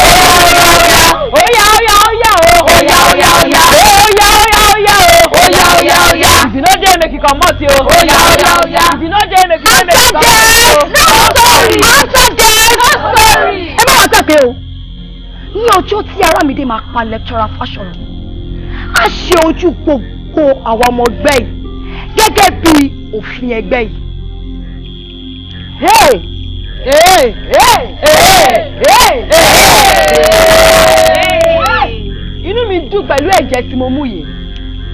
Oya oya oya o. Oya oya oya. Oya oya oya o. Oya oya oya. If you no dey make you comot yo. Oya oya oya. If you no dey make you comot yo. No sorry. After death. No sorry. Ẹ má wá gbàgbé o. Ní ọjọ́ tí Aramide máa pa lecturer Fáṣọ̀rọ̀, á ṣe ojú gbogbo àwọn ọmọ ẹgbẹ́ yìí gẹ́gẹ́ bí òfin ẹgbẹ́ yìí. Hey! Hey! Hey! Hey! Hey! Inú mi dùn pẹ̀lú ẹ̀jẹ̀ tí mo mú yìí,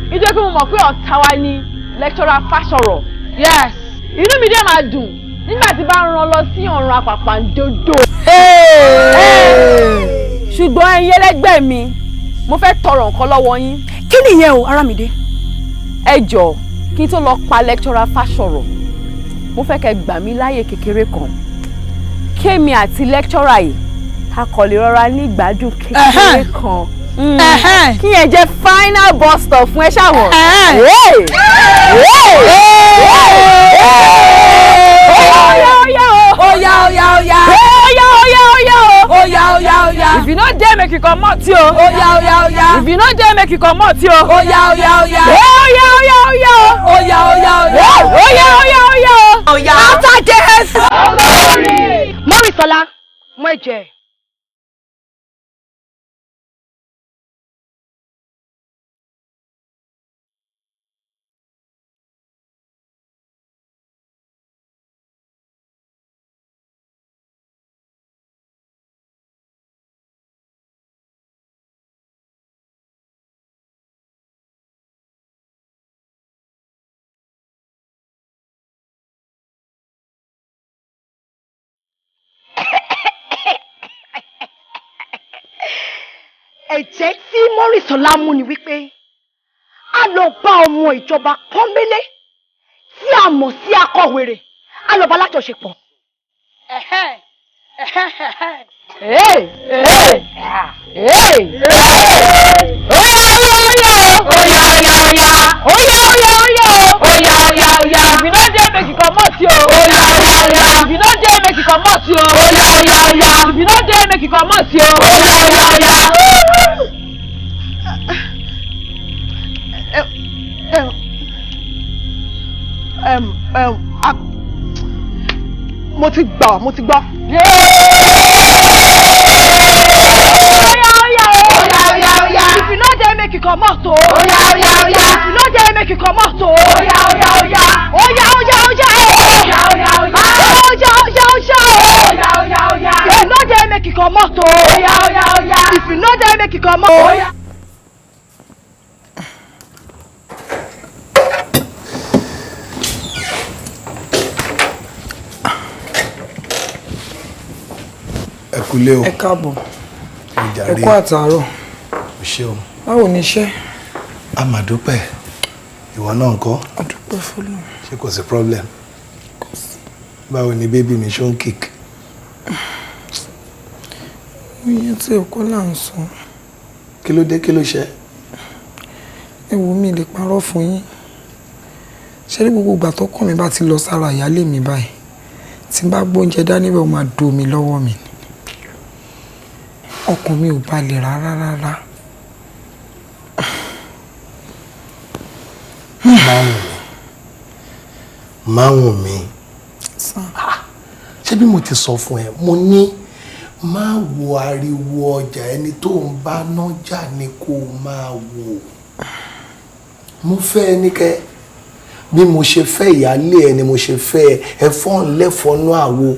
nítorí pé mo mọ̀ pé ọ̀tá wa ni lecturer Fáṣọ̀rọ̀. Yes, inú mi dẹ̀ máa dùn nígbà tí bá ń rán lọ sí ọ̀run àpàpàǹdodo. Ṣùgbọ́n ẹ̀yin ẹlẹ́gbẹ́ mi, mo fẹ́ tọrọ nǹkan lọ́wọ́ yín. Kí nìyẹn o, Arámidé? Ẹ jọ̀ọ́, kí n tó lọ pa lecturer Fáṣọ̀rọ̀, mo fẹ́ kẹ́ gbà mí láyè kékeré kan, kémi àti lecturer yìí a kò lè rọra ní ìgbádùn kékeré kan, kí yẹn jẹ́ final bus stop fún ẹ ṣàwọn. Oya oya oya. Oya oya oya o. Oya oya oya. If you no dey, make you comot yo. Oya oya oya. If you no dey, make you comot yo. Oya oya oya. Oya oya oya o. Oya oya oya. Oya oya oya o. Oya. After this. Mọ́rìnsọ́lá, mú ẹ̀jẹ̀. Ẹ̀jẹ̀ tí Mọ́rìnsọ́lá mú ni wípé a lọ bá ọmọ ìjọba pọ́nbélé tí a mọ̀ sí akọ̀wéré, a lọ bá lájọṣepọ̀. Hey! Hey! Hey! Oya oya oya. Oya oya oya o. Oya oya oya. If you no dey, make you comot yo. Oya oya oya. If you no dey, make you comot yo. Oya oya oya. If you no dey, make you comot yo. Oya oya oya. Mo ti gbọ́, mo ti gbọ́. If you no dey, make you comot o. Oya oya oya. If you no dey, make you comot o. Oya oya oya. Oya oya oya o. Oya oya oya. Oya oya oya o. Oya oya oya. If you no dey, make you comot o. Oya oya oya. If you no dey, make you comot o. Oya. Ẹ kúlé o. Ẹ káàbọ̀. Ẹ Ẹ kú àtàárọ̀. O ṣeun. Báwo ni iṣẹ́? A mà dúpẹ́. Ìwọ náà ńkọ́? A dúpẹ́ f'Ọlọ́run. Ṣé kò sí problem? Báwo ni baby mi, ṣó ń kick? Iye tí ẹ̀kọ́ là ń sọ. Kí ló dé, kí ló ṣe? Ẹ wo, mi lè parọ́ fún yín. Ṣé ní gbogbo ìgbà tọ́kàn mi bá ti lọ sára ìyálé mi báyìí, tí n bá gbóúnjẹ dání bẹ́ẹ̀, ó máa domi lọ́wọ́ mi. Ọkàn mi ò balẹ̀ rárá rárá. Máwùn mi. Ṣé bí mo ti sọ fún ẹ, mo ní má wo ariwo ọjà, ẹni tó ń bá nájà ni kó máa wò. Mo fẹ́ ẹ níkẹ́, bí mo ṣe fẹ́ ìyáálé ẹ ni mo ṣe fẹ́ ẹ, ẹ̀fọ́n lẹ́fọ́nú àwo.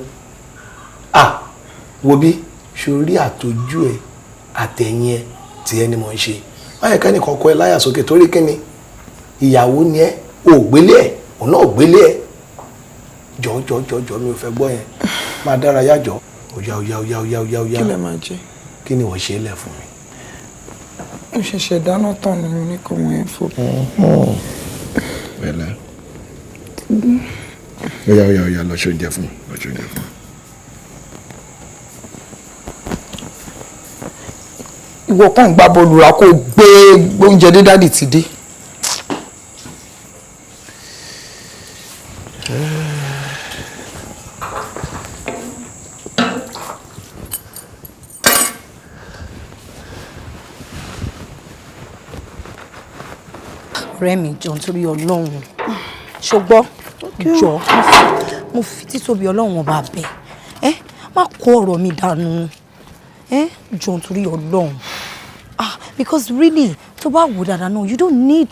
À wo bí sórí àtọ́jú ẹ àtẹ̀yìn ẹ tí ẹ ni mo ń ṣe. Má yẹ kẹ́nìkan kọ ẹ láyà sókè, torí kíni, ìyàwó ni ẹ, ò gbélé ẹ, òun náà ò gbélé ẹ. Jọ jọ jọ jọ, mi ò fẹ́ gbọ́ yẹn. Máa dárayá jọ. Oya oya oya oya oya oya. Kí lẹ máa jẹ? Kí ni wọ́n ṣe é lẹ̀ fún mi? Mo ṣẹ̀ṣẹ̀ dáná tán ni, mo ní kó wọ́n yẹn fò. Pẹ̀lẹ́. Oya oya oya, lọ ṣe oúnjẹ fún mi, lọ ṣe oúnjẹ fún mi. Ìwọ kàn gbá bọ́ọ̀lù ra kó gbé oúnjẹ dé, daddy ti dé. Ọ̀rẹ́ mi, jọ, nítorí Ọlọ́run, ṣùgbọ́n jọ, mo fi títóbi Ọlọ́run ọba bẹ̀ ẹ́, má kó ọ̀rọ̀ mi dànù ẹ́, jọ, nítorí Ọlọ́run. Ah, because really, tó bá wò dáadáa náà, you don't need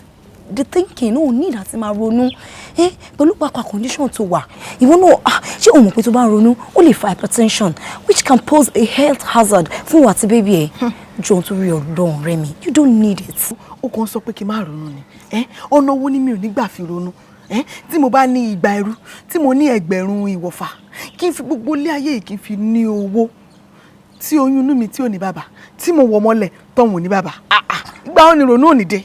the thinking. O need àti máa ronú pẹ̀lú pàápàá condition tó wà. Ìwọ náà, ah, ṣé o mọ̀ pé tó bá ń ronú, ó lè fa hypertension, which can pose a health hazard fún wa àti baby ẹ̀? Jọ̀ọ́, torí Ọlọ́run, Rẹ́mi, you don't need it. Ó kàn sọ pé kí n má ronú ni. Ọ̀nà owó ni mi ò ní gbà fi ronú? Tí mo bá ní 200 ẹrú, tí mo ní 1,000 ìwọ̀fà, kí n fi gbogbo ilé ayé yìí, kí n fi ní owó, tí oyún inú mi tí ò ní bàbá, tí mo wọ̀ mọ́lẹ̀ tọ́hún ò ní bàbá, ah ah, ìgbà wọn ni ronú ò ní dé?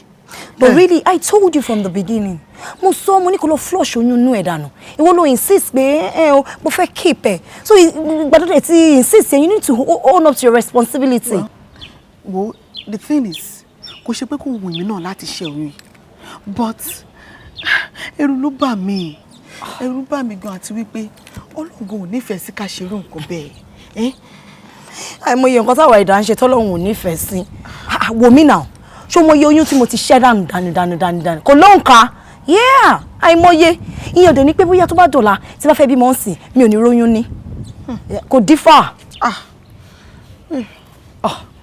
But really, I told you from the beginning. Mo sọ, mo ní kó lọ flush oyún inú ẹ̀ dànù. Ìwọ ló insist pé ẹ o, mo fẹ́ keep ẹ. So gbàdúrà tí insist, you need to own up to your responsibility. Well, the thing is, kò ṣe pé kò wù mí náà láti ṣe oyún yìí, but ẹ̀rù ló bà mí, ẹ̀rù bà mí gan, àti wípé Ọlọ́run ò nífẹ̀ẹ́ sí ká ṣerú nǹkan bẹ́ẹ̀. Àìmọye nǹkan táwa ẹ̀dá ń ṣe tọ́lọ́run ò nífẹ̀ẹ́ sí. Wò mí náà, ṣó mo iye oyún tí mo ti ṣẹ́ dànù dànù dànù dànù dànù? Kò lóǹkà. Yeah, àìmọye. Ìyẹn ò dẹ̀ ní pé bóyá tó bá dọ̀la tí bá fẹ́ bímọ ń sìn, mi ò ní róyún ní. Kò dífà.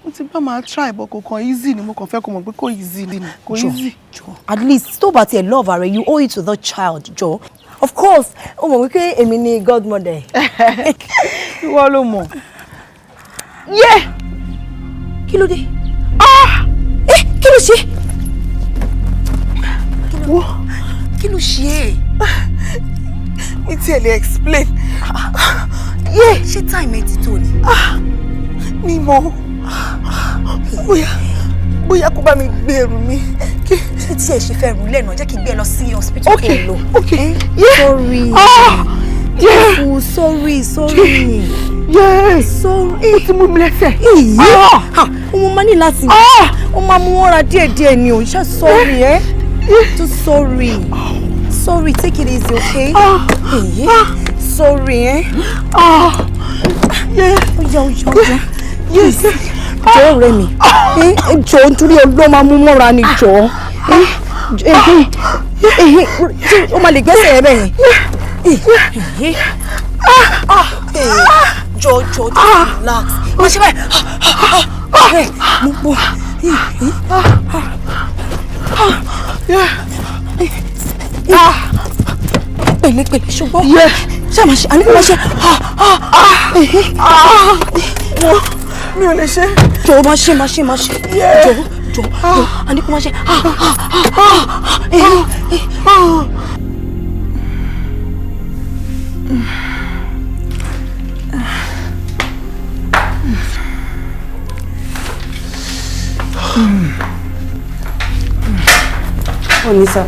Mo ti bá máa try, but kò kàn easy ni. Mo kàn fẹ́ kó mọ̀ pé kò easy ni, kò easy. At least tó bá tiẹ̀ love rẹ, you owe it to the child. Jọ, of course, ó mọ̀ wípé èmi ni godmother. Ìwọ ló mọ̀. Yeah, kí ló dé? Ah, eh, kí ló ṣe? Wo. Kí ló ṣe é? Mi tiẹ̀ lè explain. Yeah, ṣé time ẹ ti tó ni? Mi mọ̀, bóyá kó bá mi gbé ẹrù mi. Ṣé tí ẹ ṣe fẹ́ rú lẹ́nu, jẹ́ kí n gbé ẹ lọ sí hospital Okay, tó lọ. okay. Sorry. Ah, yeah. Oh, sorry, sorry. Yeah. Sorry. Ó ti mú mi lẹ́sẹ̀. Ìyí. Ọmọ máa ní láti. Ó máa mú wọn ra díẹ̀díẹ̀ ni o. Ṣé sorry ẹ́? Just sorry. Sorry, take it easy, okay? Èyí. Sorry ẹ́. Ó yá, ó yá, ó yá. Yes. Jọ̀ọ́, ọ̀rẹ́ mi. Jọ̀ọ́, nítorí Ọlọ́run, máa mú mọ́ra ni, jọ̀ọ́. Ó máa lè gbẹ́sẹ̀ yẹn bẹ́ẹ̀ yẹn. Jọ̀ọ́, jọ̀ọ́, just relax. Má ṣe báyìí. Mo bọ̀. Pẹ̀lẹ́pẹ̀lẹ́, ṣùgbọ́n. Ṣé àmà ṣe? Àní kò máa ṣe. Mi ò lè ṣe. Jọ̀ọ́, máa ṣe, máa ṣe, máa ṣe. Jọ̀ọ́, jọ̀ọ́, jọ̀ọ́, àní kò máa ṣe. Ó ní sá.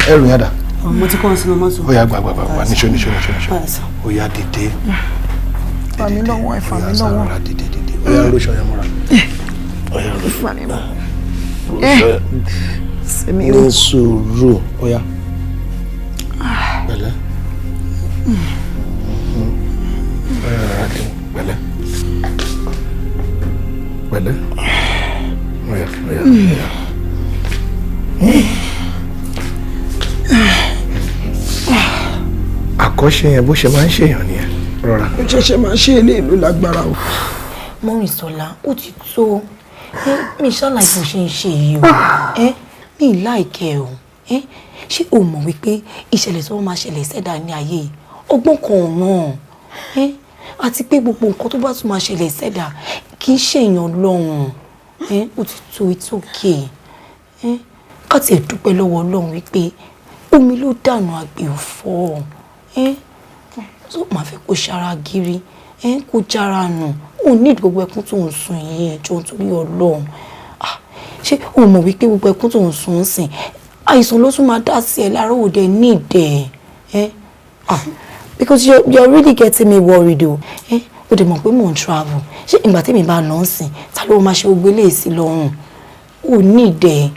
Ẹrù yẹn dà? Mo ti kó wọn sínú mọ́tò. Ó yá, gbà, gbà, gbà, gbà, níṣó, níṣó, níṣó, níṣó. Ó yá, dìde. Fà mí lọ́wọ́ ẹ, fà mí lọ́wọ́. Sára, dìde, dìde. Ó yá, róṣọ yẹn mọ́ra. Ó yá, róṣọ. Fà mí lọ́wọ́. Róṣọ. Sẹ́mi o. Ní sùúrù, ó yá. Pẹ̀lẹ́. Ó yá, rárá dé. Pẹ̀lẹ́. Pẹ̀lẹ́. Ó yá, ó yá, ó yá. Àkọ́ṣe yẹn, bó ṣe máa ń ṣèyàn nìyẹn, rọra. Ó ṣẹ̀ṣẹ̀ máa ṣe eléyìí ló lágbára o. Mọ́rìnsọ́lá, ó ti tó. Mi ṣàlàyé bó ṣe ń ṣe yìí o. Mi like ẹ́ o. Ṣé o mọ̀ wípé ìṣẹ̀lẹ̀ tó máa ṣẹlẹ̀ sẹ́dá ní ayé yìí, ọgbọ́n kan ò ràn? Àti pé gbogbo nǹkan tó bá tún máa ṣẹlẹ̀ sẹ́dá kì í ṣèyàn lọ́hùn. Ó ti tó, it's okay. Ká tiẹ̀ dúpẹ́ lọ́wọ́ Ọlọ́run wípé omi ló dànù, àgbè ò fọ́. Tó máa fẹ́ kó ṣara gírí, kó jára nù, ò ní gbogbo ẹkún tó ń sun yìí. Ẹjọ́, nítorí Ọlọ́run, ṣé o mọ̀ wípé gbogbo ẹkún tó ń sun ń sìn, àìsàn ló tún máa dá sí ẹ lára? Òde ní ìdẹ ẹ, because you're really getting me worried o. Ẹ o dẹ̀ mọ̀ pé mò ń travel. Ṣé ìgbà tèmi bá lọ ń sìn, ta ló máa ṣe gbogbo eléyìí sí lọ́rùn? Ò ní ìdẹ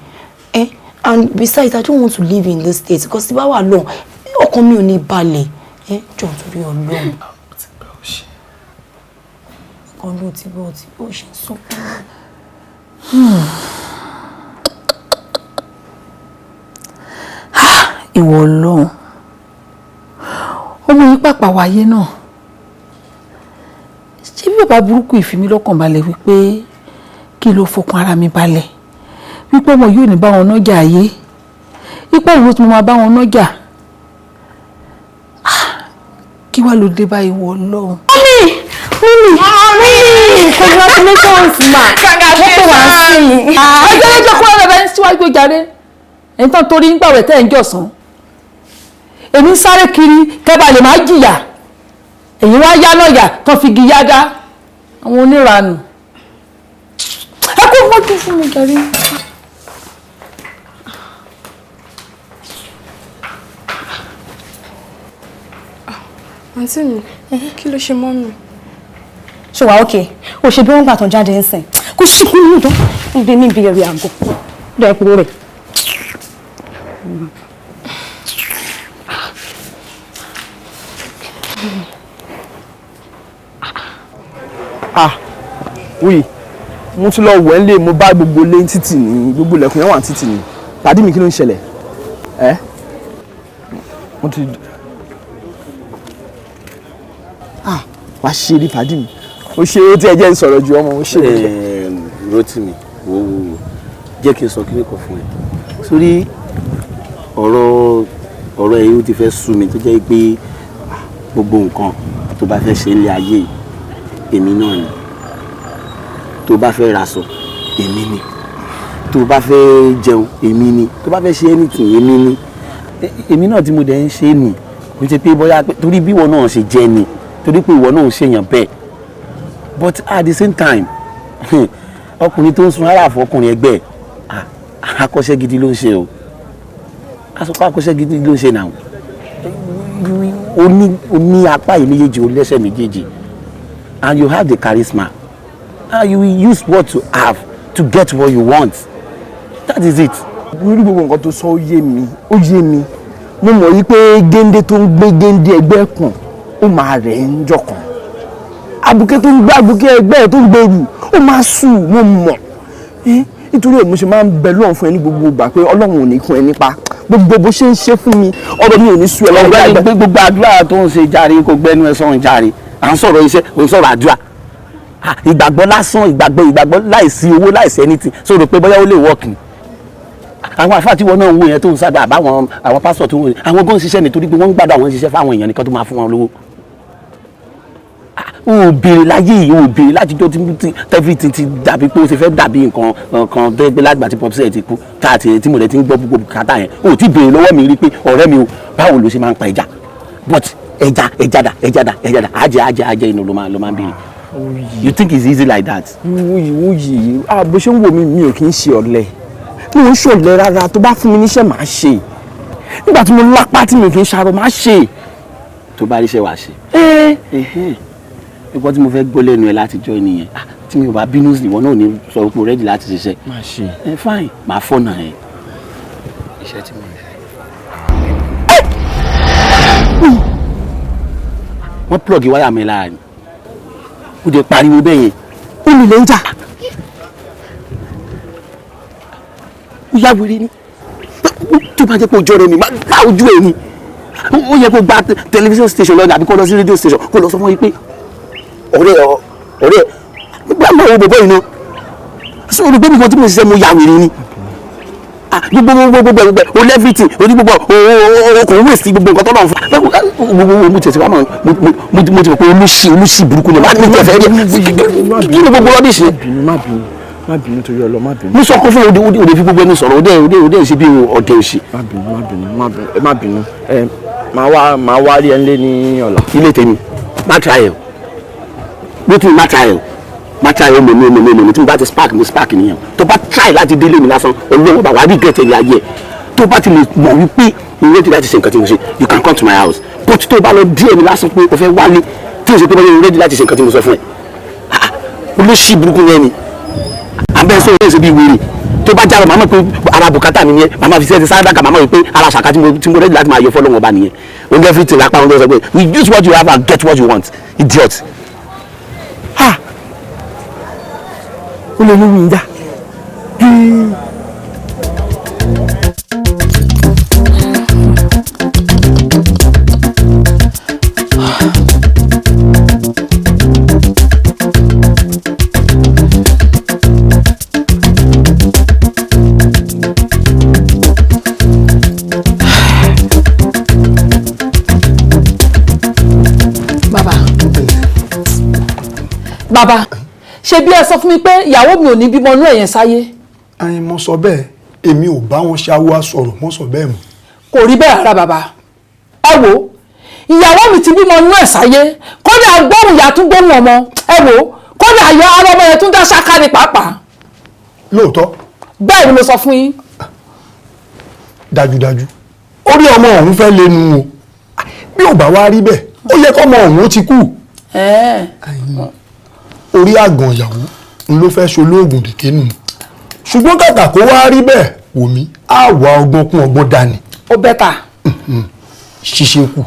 ẹ. And besides, I don't want to live in this state, because tí bá wà lọ, ọkàn mi ò ní balẹ̀. Ẹ jọ̀ọ́, nítorí Ọlọ́run. Ọkàn ló ti bọ́ ti bó ṣe ń sunkún. Ìwọ Ọlọ́run, ọmọ yìí pàpà wáyé náà. Ṣé bí bàbá burúkú ìfi mí lọ́kàn balẹ̀ wípé kí ló fọkàn ara mi balẹ̀ wípé ọmọ yóò ní báwọn nájà ayé? Ipò òun ló tún máa bá wọn nájà. Kí wàá ló dé báyìí wọ Ọlọ́run. Mummy! Mummy! Mummy! Congratulations ma! Wọ́n pè wá sí i. Ọjọ́ lẹ́jọ́ kúrò rẹ̀ ń síwájú jàre. Ẹ̀yin tán torí ń gbàwẹ̀ tẹ́ ẹ̀ ń jọ̀sán. Èmi ń sáré kiri kẹ́bà lè má jìyà. Èyí wá yá lọ́yà tán fi igi yá dá. Àwọn oníranù. Ẹ kó mọ́jú fún mi jàre. Àǹtí mi, kí ló ṣe mọ́ mi? Ṣé wàá òkè? O ṣe bí wọ́n gbà tán jáde ń sìn. Kò ṣíkú nínú tó ń gbé mi bí ẹ̀rí àgọ́. Dọ̀ ẹ̀kú rẹ̀. Ah, oui, mo tún lọ wẹ̀ ń lé, mo bá gbogbo lé ní títì ní gbogbo ilẹ̀kùn yẹn wà ní títì ní. Pàdé mi, kí ló ń ṣẹlẹ̀? Ẹ́ mo ti ah wàá ṣe rí pàdé mi, ó ṣe ó tí ẹ jẹ́ ń sọ̀rọ̀ ju ọmọ ó ṣe é. Rótìmí, wo wo wo, jẹ́ kí n sọ kíní kan fún ẹ. Sórí ọ̀rọ̀ ọ̀rọ̀ ẹ̀ yóò ti fẹ́ sú mi, tó jẹ́ pé gbogbo nǹkan tó bá fẹ́ ṣe nílé ayé yìí, èmi náà ni. Tó bá fẹ́ raṣọ, èmi ni. Tó bá fẹ́ jẹun, èmi ni. Tó bá fẹ́ ṣe anything, èmi ni. Èmi náà tí mo dẹ̀ ń ṣe nì kò ṣe pé bóyá torí bí ìwọ náà ṣe jẹ́ ni, torí pé ìwọ náà ń ṣèyàn bẹ́ẹ̀. But at the same time, ọkùnrin tó ń sun ara àfọkùnrin ẹgbẹ́, akọ́ṣẹ́ gidi ló ń ṣe o. Akọ́ṣẹ́ gidi ló ń ṣe náà. O ní apá yìí méjèèjì, o lẹ́sẹ̀ méjèèjì, and you have the charisma, and you will use what you have to get what you want. That is it. Lórí gbogbo nǹkan tó sọ, ó yé mi, ó yé mi. Mo mọ̀ yí pé géńdé tó ń gbé géńdé ẹgbẹ́ kan, ó máa rẹ̀ ń jọkàn. Abuké tó ń gbé abuké ẹgbẹ́ ẹ̀ tó ń gbèrú, ó máa sùn. Mo mọ̀, nítorí èmi ṣe máa ń bẹ lọ́run fún ẹ ní gbogbo ìgbà pé Ọlọ́run ò ní kún ẹ nípa gbogbo bó ṣe ń ṣe fún mi, ọ̀rọ̀ mi ò ní sú ẹ lọ́wọ́. Ọ̀gbẹ́ni, gbé gbogbo àdúrà tó ń ṣe járe, kó gbẹ́nu ẹ sọ̀rọ̀ járe. À ń sọ̀rọ̀ iṣẹ́, ò ń sọ̀rọ̀ àdúrà. Ìgbàgbọ́ lásán, ìgbàgbọ́, ìgbàgbọ́ láìsí owó, láìsí anything, sọ̀rọ̀ pé bóyá ó lè work ni. Àwọn àfáà tí wọn náà ń wò yẹn tó ń sábà àbáwọn, àwọn pásítọ̀ tó ń wò yẹn, àwọn gan ṣiṣẹ́ nítorí pé wọ́n ń gbàdúrà, àwọn ń ṣiṣẹ́ fáwọn èèyàn nìkan tó máa fún wọn lówó. O ò béèrè láyé yìí, o ò béèrè látijọ́ tí everything ti dàbí pé o ti fẹ́ dàbí nǹkan kan tó gbé lágbà tí popsi ẹ̀ ti kú káàtì tí mo lè ti ń gbọ́ gbogbo bùkátà yẹn. O ò tí béèrè lọ́wọ́ mi rí pé ọ̀rẹ́ mi o, báwo ló ṣe máa ń pa ẹja? But ẹja, ẹja dà, ẹja dà, ẹja dà, àjẹ àjẹ àjẹ inú ló máa ń béèrè. You think it's easy like that? Wúyì wúyì, ah, bó ṣe ń wò mí, mi ò kì í ṣe ọ̀lẹ, mi ò ń ṣọ̀lẹ rárá. Tó bá fún mi níṣẹ́, màá ṣe. Nígbà tí mo lápá tí mi ò kì í ṣarọ, màá ṣe. Tó bá ríṣẹ́, wàá ṣe. Nǹkan tí mo fẹ́ gbọ́ lẹ́nu ẹ látijọ́ nìyẹn. Tí mi ò bá bínú sí, ìwọ náà ò ní sọ pé o ready láti ṣiṣẹ́. Má ṣe. Ẹ fine, màá fọ̀nà ẹ. Iṣẹ́ tí mo ń ṣe. Wọ́n plug wáyà mi lára ni, ó jẹ́ pariwo bẹ́ẹ̀ yẹn. Ó ní lè ń jà. Ó yá wèrè ni. Tó bá jẹ́ pé ojú ọ̀rẹ́ mi má gbá ojú ẹ̀ ni, ó yẹ kó gba television station lọ àbí kó lọ sí radio station, kó lọ sọ fún yín pé ọ̀rẹ́ ọ̀rẹ́ gbá mọ̀ owó bọ̀bọ̀ yìí náà sọ olùgbé mi kan tí mo ṣiṣẹ́, mo yá wèrè ni. Gbogbo gbogbo gbogbo gbogbo o everything o ní, gbogbo o kò waste gbogbo nǹkan tó lọ́n fún gbogbo. Mo tẹ̀sí wá mọ̀, mo ti mọ̀ pé olùsí olùsí burúkú ni. Má ní tẹ̀fẹ́ rí kí ni gbogbo rubbish. Má bínú, má bínú, torí ọlọ, má bínú. Mo sọ kó fún òde òde òde fi gbogbo ẹnu sọ̀rọ̀, òde òde òde ṣe bí ọdẹ òṣì. Má bínú, má bínú, má bínú, má bínú. Ẹ máa wá rí ẹ nílé ní ọ̀la. Ilé tèmi, má try ẹ o. Bó má try ẹ o, má try ẹ o. Mèmí mèmí mèmí, tí mo bá ti spark, mo spark nìyẹn. Tó bá try láti délé mi lásán, olówó bá wà á regret ẹ̀ ayé ẹ̀. Tó bá ti lè mọ̀ wípé o ready láti ṣe nǹkan tí mo ṣe, you can come to my house. But tó bá lọ díẹ̀ mi lásán pé o fẹ́ wálé, tí o ṣe pé bọ́lá o ready láti ṣe nǹkan tí mo sọ fún ẹ, olóṣì burúkú yẹn ni. Abẹ́ sọ yẹn ṣe bí wèrè. Tó bá jáde, màmá pé ara bùkátà mi nìyẹn, màmá fi ṣe sáádàkà, màmá wí pé ara ṣàkà tí mo ready láti máa yọ fọlọ́wọ́n ọba nìyẹn. O ní everything lápá wọn, ló sọ pé we use what you have and get what you want, idiot. Ha, ó lè ní mi já. Bàbá, ṣe bí ẹ sọ fún mi pé ìyàwó mi ò ní bímọ inú ẹ̀yẹn sáyé. Ayin mo sọ bẹ́ẹ̀, èmi ò bá wọn ṣàwọ́ àsọ̀rọ̀ mo sọ bẹ́ẹ̀ mọ́. Kò rí bẹ́ẹ̀ rárá bàbá. Ẹ wo, ìyàwó mi ti bímọ inú ẹ̀ sáyé, kódà gbóhùn ìyá tún gbóhùn ọmọ. Ẹ wo, kódà ayọ̀ ara ọmọ yẹn tún dá ṣáká ni pàápàá. Lóòótọ́. Bẹ́ẹ̀ ni mo sọ fún yín. Dájúdájú, orí ọmọ ọ̀hún fẹ́ lẹ́nu o. Bí ò bá wá rí bẹ́ẹ̀, ó yẹ kọ́mọ ọ̀hún ó ti kú. Orí àgàn ìyàwó n ló fẹ́ ṣolóògùn dèké nù. Ṣùgbọ́n kàkà kó wá rí bẹ́ẹ̀, wò mí, á wá ọgbọ́n kún ọgbọ́n dání. Ó bẹ́tà. Ṣíṣe kù.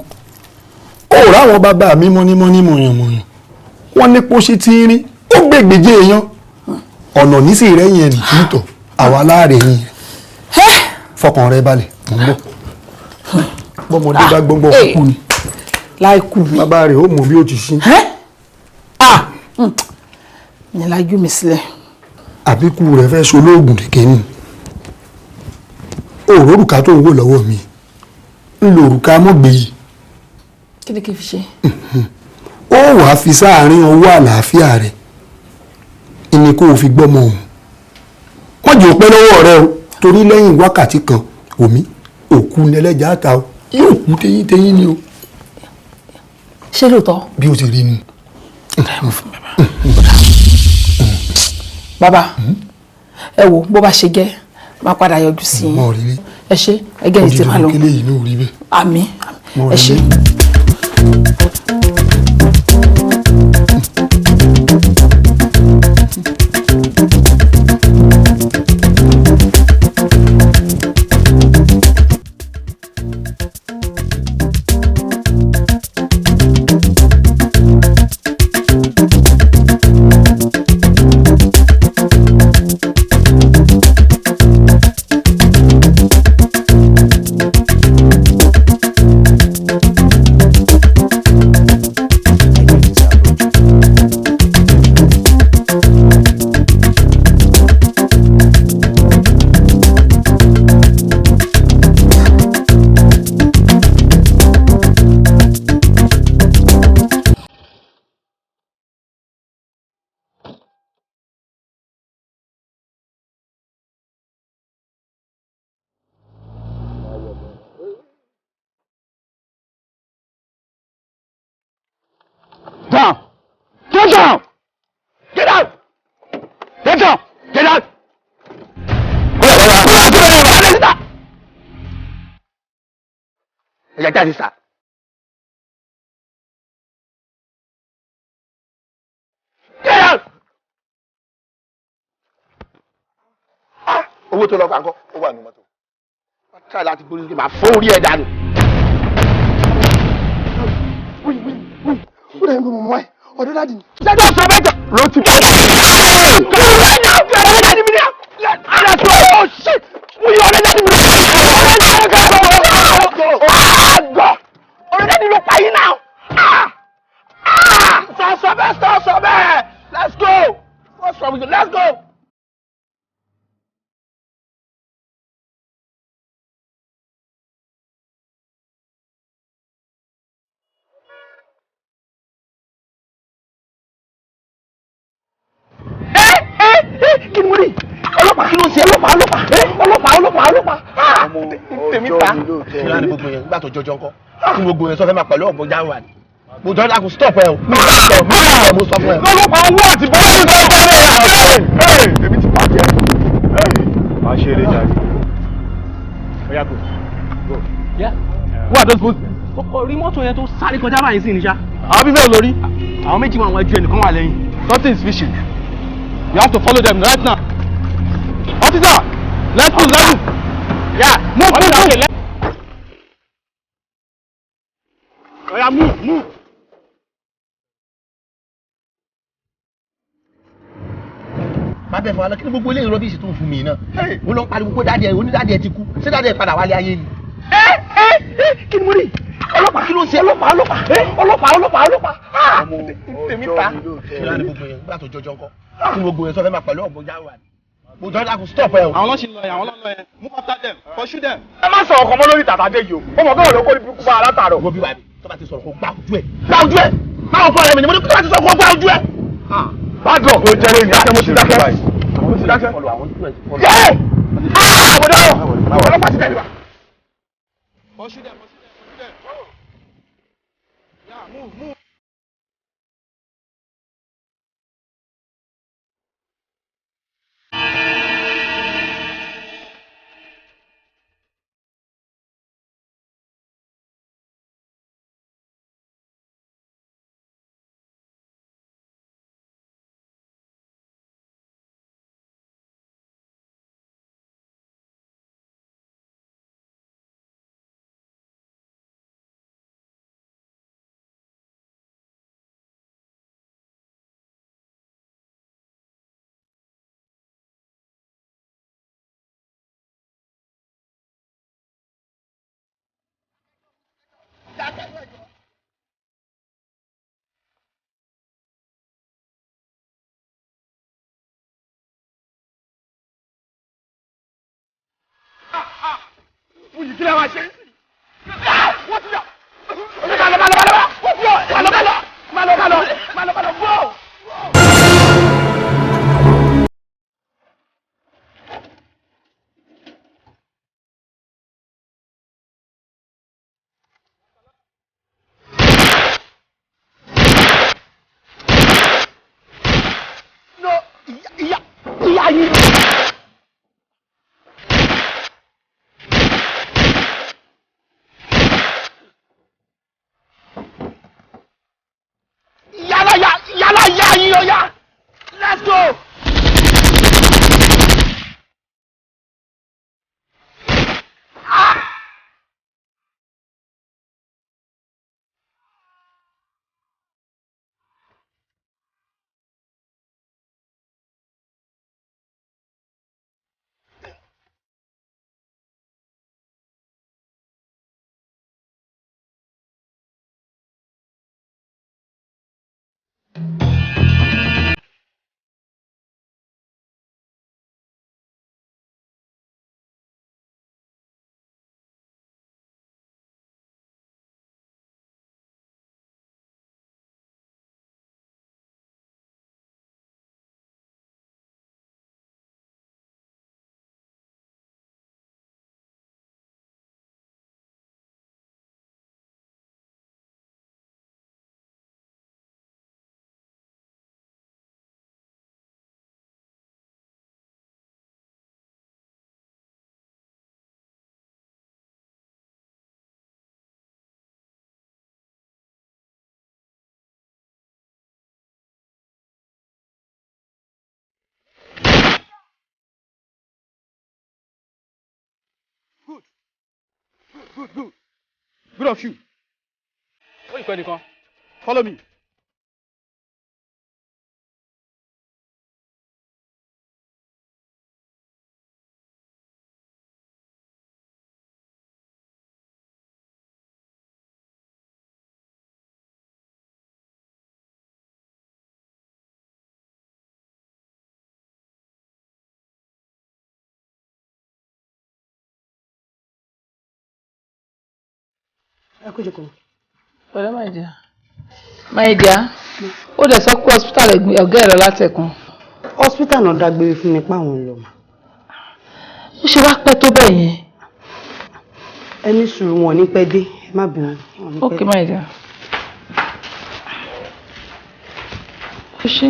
Ó ráwọn bàbá mi mọ́nímọ́ní mọ̀yànmọ̀yàn. Wọ́n ní pósí tí ń rí, ó gbègbèjé èèyàn. Ọ̀nà nísì rẹ́yìn ẹnì kì í tọ̀, àwa láàrẹ̀ yìí. Fọkàn rẹ balẹ̀, mò ń bọ̀. Bọ́mọdé bá gbọ́ngbọ́n kú ni. Láìkú mi. Bàbá rẹ̀ ó mọ̀ bí ó ti ṣí. Ní lájú mi sílẹ̀. Àbíkú rẹ̀ fẹ́ ṣolóògùn dèké nù. Òòrùn òrùka tó ń wò lọ́wọ́ mi ń lo òrùka mọ́gbé yìí. Kí ni kí n fi ṣe? Ó wàá fi sáàárín ọwọ́ àlàáfíà rẹ̀. Ìní kó o fi gbọ́mọ òun. Wọ́n jẹ́ òpẹ́ lọ́wọ́ rẹ o, torí lẹ́yìn wákàtí kan, omi òkú nẹlẹ́jà ta o, yóò kú téyín téyín ni o. Ṣé lóòótọ́? Bí o ti rí nu. Bàbá, ẹ wo bó bá ṣe jẹ́, máa padà yọjú sí i. Ẹ ṣé, ẹgẹ́ yìí ti máa lọ. Àmín, ẹ ṣé. Down! Get down! Get out! Get down! Get out! Ẹ̀yà jáde sá. Get out! Owó tó lọ fà ńkọ́, ó wà nínú mọ́tò. Wọ́n tíra láti gbórí sókè máa fọ́ orí ẹ̀ dànù. Ó dẹ̀ ń gbọ́ mọ̀ ẹ́ ọ̀dọ́ dáàdì ni. Ṣé sọ bẹ́ẹ̀ jà? Ló ti bá. Ọ̀rẹ́ dáàdì mi ni. Oh shit! Mo yọ ọ̀rẹ́ dáàdì mi. Ọ̀rẹ́ dáàdì ló pa yín náà. Sọ bẹ́ẹ̀ sọ bẹ́ẹ̀. Let's go. What's wrong with you? Let's go. Kí ni mo rí? Ọlọ́pàá kí ló ń ṣe? Ọlọ́pàá ọlọ́pàá ọlọ́pàá ọlọ́pàá ọlọ́pàá. Tèmi ta. Kí ló ní gbogbo yẹn nígbà tó jọjọ ńkọ́? Kí gbogbo yẹn sọ fẹ́ máa pẹ̀lú ọ̀bọ jáwà ni. Mo jọ́ dákun stop ẹ o. Mi ò sọ mi ò sọ mo sọ fún ẹ. Ọlọ́pàá owó àti bọ́ọ̀lù tó ń bọ̀ ẹ̀. Èmi ti bàjẹ́. Má ṣe eré jáde. Oya go. Go. Yeah. Who are those boys? Kọ́kọ́ rí mọ́tò yẹn tó sáré kọjá báyìí sí ni ṣá. Àwọn bíbẹ̀ lórí. Àwọn méjì wọn àwọn ẹjú ẹnìkan wà lẹ́yìn. Something is fishy. You have to follow them right now. Officer, let's move, let's move. Yeah, move, move, move. Oya move, move. Má bẹ̀ fún wa lọ, kí ni gbogbo eléyìí rọ́bìsì tó ń fún mi náà? Ó lọ ń pariwo pé dáàdì ẹ̀ onídàádì ẹ̀ ti kú, ṣé dáàdì ẹ̀ padà wálé ayé ni? Kí ni mo rí? Ọlọ́pàá kí ló ń ṣe? Ọlọ́pàá ọlọ́pàá ọlọ́pàá ọlọ́pàá ọlọ́pàá. Tèmi ta. Kí ló ní gbogbo yẹn nígbà tó jọjọ ńkọ́? Kí gbogbo yẹn sọ fẹ́ máa pẹ̀lú ọ̀bọ jáwà ni? Mo jọ́ dákun stop ẹ o. Àwọn lọ́sìn lọ yẹn, àwọn lọ́nà yẹn, move after them, pursue them. Ẹ má sọ̀rọ̀ kan mọ́ lórí tàtàdé yìí o. Ó mọ̀ bẹ́ẹ̀ ló kó ibi kúpa alátàrọ̀. Wo bí wàá mi, tó bá ti sọ̀rọ̀ kó gbá ojú ẹ̀. Gbá ojú ẹ̀! Báwo fún ọ̀rẹ́ mi ni mo ní kó tó bá ti sọ̀rọ̀ kó gbá ojú ẹ̀. Bad luck ló jẹ́ lẹ́yìn àti mo ti dákẹ́. Mo ti dákẹ́. Yé! Mo dáwọ̀! Ọlọ́pàá ti tẹ̀lé wa. Pursue them, pursue them, pursue them. Yeah, move, move. Fúyì kí lè máa ṣe? Wọ́n ti yọ! Má lọ, má lọ, má lọ! Wọ́n ti yọ! Má lọ, má lọ! Má lọ, má lọ! Má lọ, má lọ! Go! No! Ìyá! Ìyá yìí! Yálà yá! Yálà yá yín ó yá! Let's go! Good. Good, good, good. Good of you. Ó ìpẹ́ nìkan. Follow me. Ẹ kú jókòó. Pẹ̀lẹ́, my dear. My dear, ó dẹ̀ sọ pé hospital ọ̀gá ẹ̀ lọ látẹ̀kùn. Hospital náà dágbére fún mi páwọn ń lọ mà. Ó ṣe wá pẹ́ tó bẹ́ẹ̀ yẹn. Ẹ ní sùúrù, wọn ò ní pẹ́ dé, ẹ má bínú. Wọn ò ní pẹ́ Ok, dé. my dear. Ó ṣe.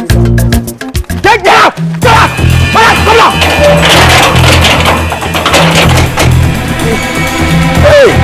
Get down! Get out! Come on, come on! Hey!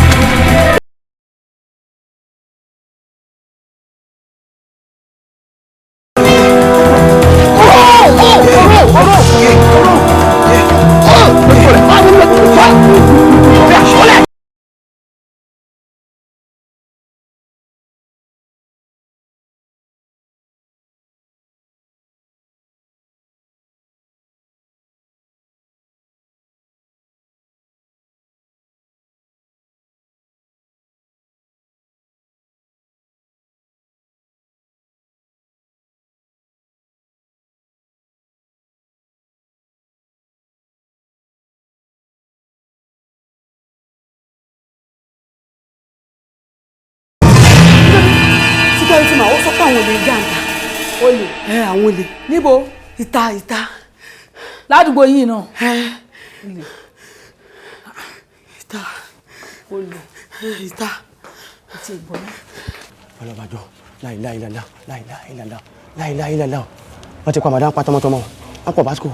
Wọ́n sọ pé àwọn olè ń jàǹdà. Olè. Ẹ àwọn olè. Níbo? Ìta ìta. Ládùúgbò yìí náà. Ẹ. Ìta. Olè. Ìta. Àti ìbọn náà. Ọlọ́bàjọ́ láìláìlàlá láìláìlàlá láìláìlàlá wọ́n ti pa màdá pa tọmọtọmọ wọ́n pọ̀ básíkò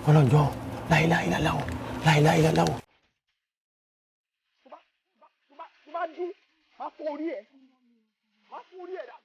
ọlọ́njọ́ láìláìlàlá láìláìlàlá. Tó bá dún, máa fọ́ orí ẹ̀. Máa fọ́ orí ẹ̀ dànù.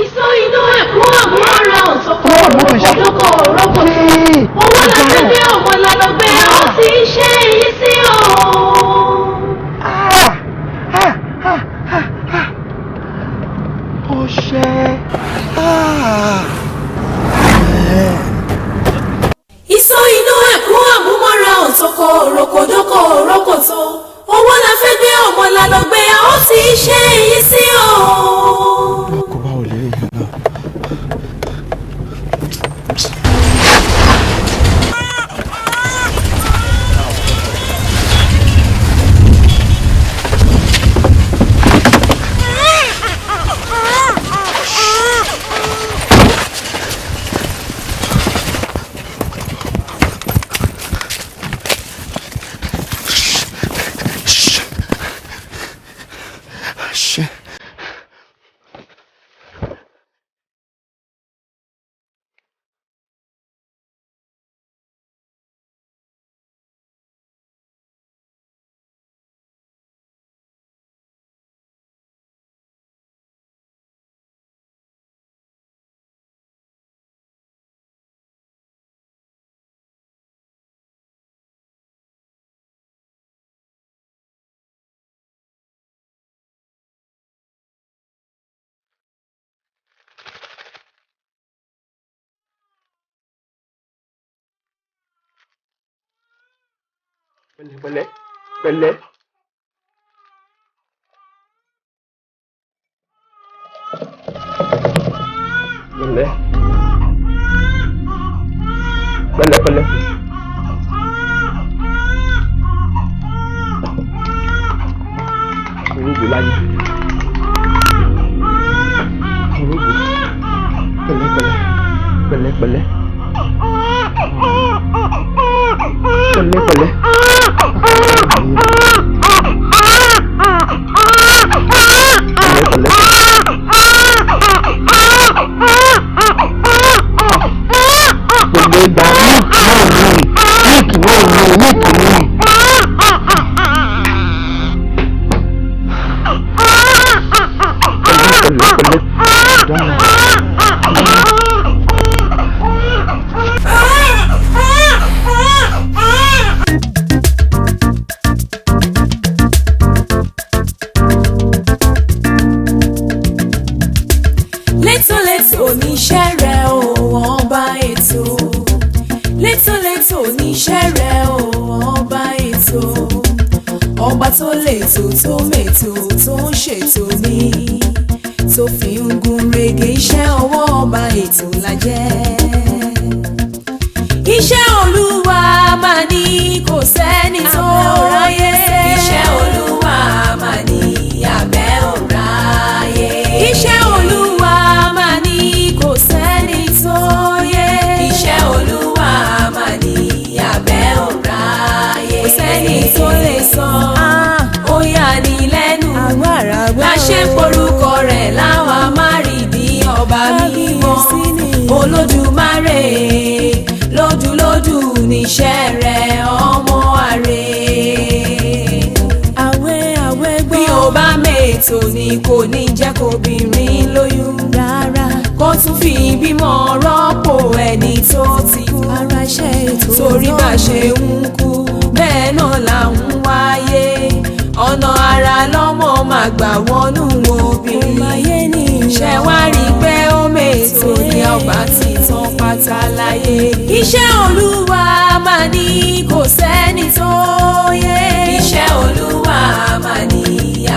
Ìsọ inú ẹ̀kú àmúra òṣòkò òṣòkò òrókò owó láti gbé ọmọ lọ́dọ̀ gbé ó ti ṣe èyí sí o. Ọṣẹ. Ìsọ inú ẹ̀kú àmúmọ́ra òṣòkò òrókòdókò òrókòtò owó la fẹ́ gbé ọmọ lọ́dọ̀ gbé ó ti ṣe èyí sí o. Kò bá olè yìí náà. Ṣé. Pẹ̀lẹ́ pẹ̀lẹ́ pẹ̀lẹ́. Pẹ̀lẹ́. Pẹ̀lẹ́ pẹ̀lẹ́. Orógbó láyé. Orógbó. Pẹ̀lẹ́ pẹ̀lẹ́. Pẹ̀lẹ́ pẹ̀lẹ́. Pẹ̀lẹ́ pẹ̀lẹ́. Létòlétò níṣẹ́ rẹ̀ o, ọba ètò. Létòlétò níṣẹ́ rẹ̀ o, ọba ètò. Ọba tó lètò tó mètò tó ń ṣètò ní. Tó fi ń gún régé iṣẹ́ ọwọ́ ọba ètò la jẹ́. Iṣẹ́ Olúwa máa ní kò sẹ́ni tó ráyè. Iṣẹ́ Olúwa máa ní abẹ́ òráyè. Iṣẹ́ Olúwa máa ní kò sẹ́ni tó yé. Iṣẹ́ Olúwa máa ní abẹ́ òráyè. Kò sẹ́ni tó lè sọ, ó yà ní lẹ́nu. La ṣe ń porúkọ rẹ̀ láwa má rí bí ọba mímọ́. Olódùmarè lójúlójú níṣẹ́ rẹ̀ ọmọ àrè. Àwẹ̀ àwẹ̀ gbọ́. Bí o bá mètò ni kò ní jẹ́ kóbìnrin lóyún. Rárá. Kó tún fi bímọ rọ́pò ẹni tó ti kú. Ara iṣẹ́ ètò. Torí bá ṣe ń kú, bẹ́ẹ̀ náà là ń wáyé. Ọ̀nà ara lọ́mọ máa gbà wọnú obìnrin. Ṣé wá rí i pé ó mètò ní ọgbà tí tán pátá láyé. Iṣẹ́ Olúwa máa ní kò sẹ́ni tó yé. Iṣẹ́ Olúwa máa ní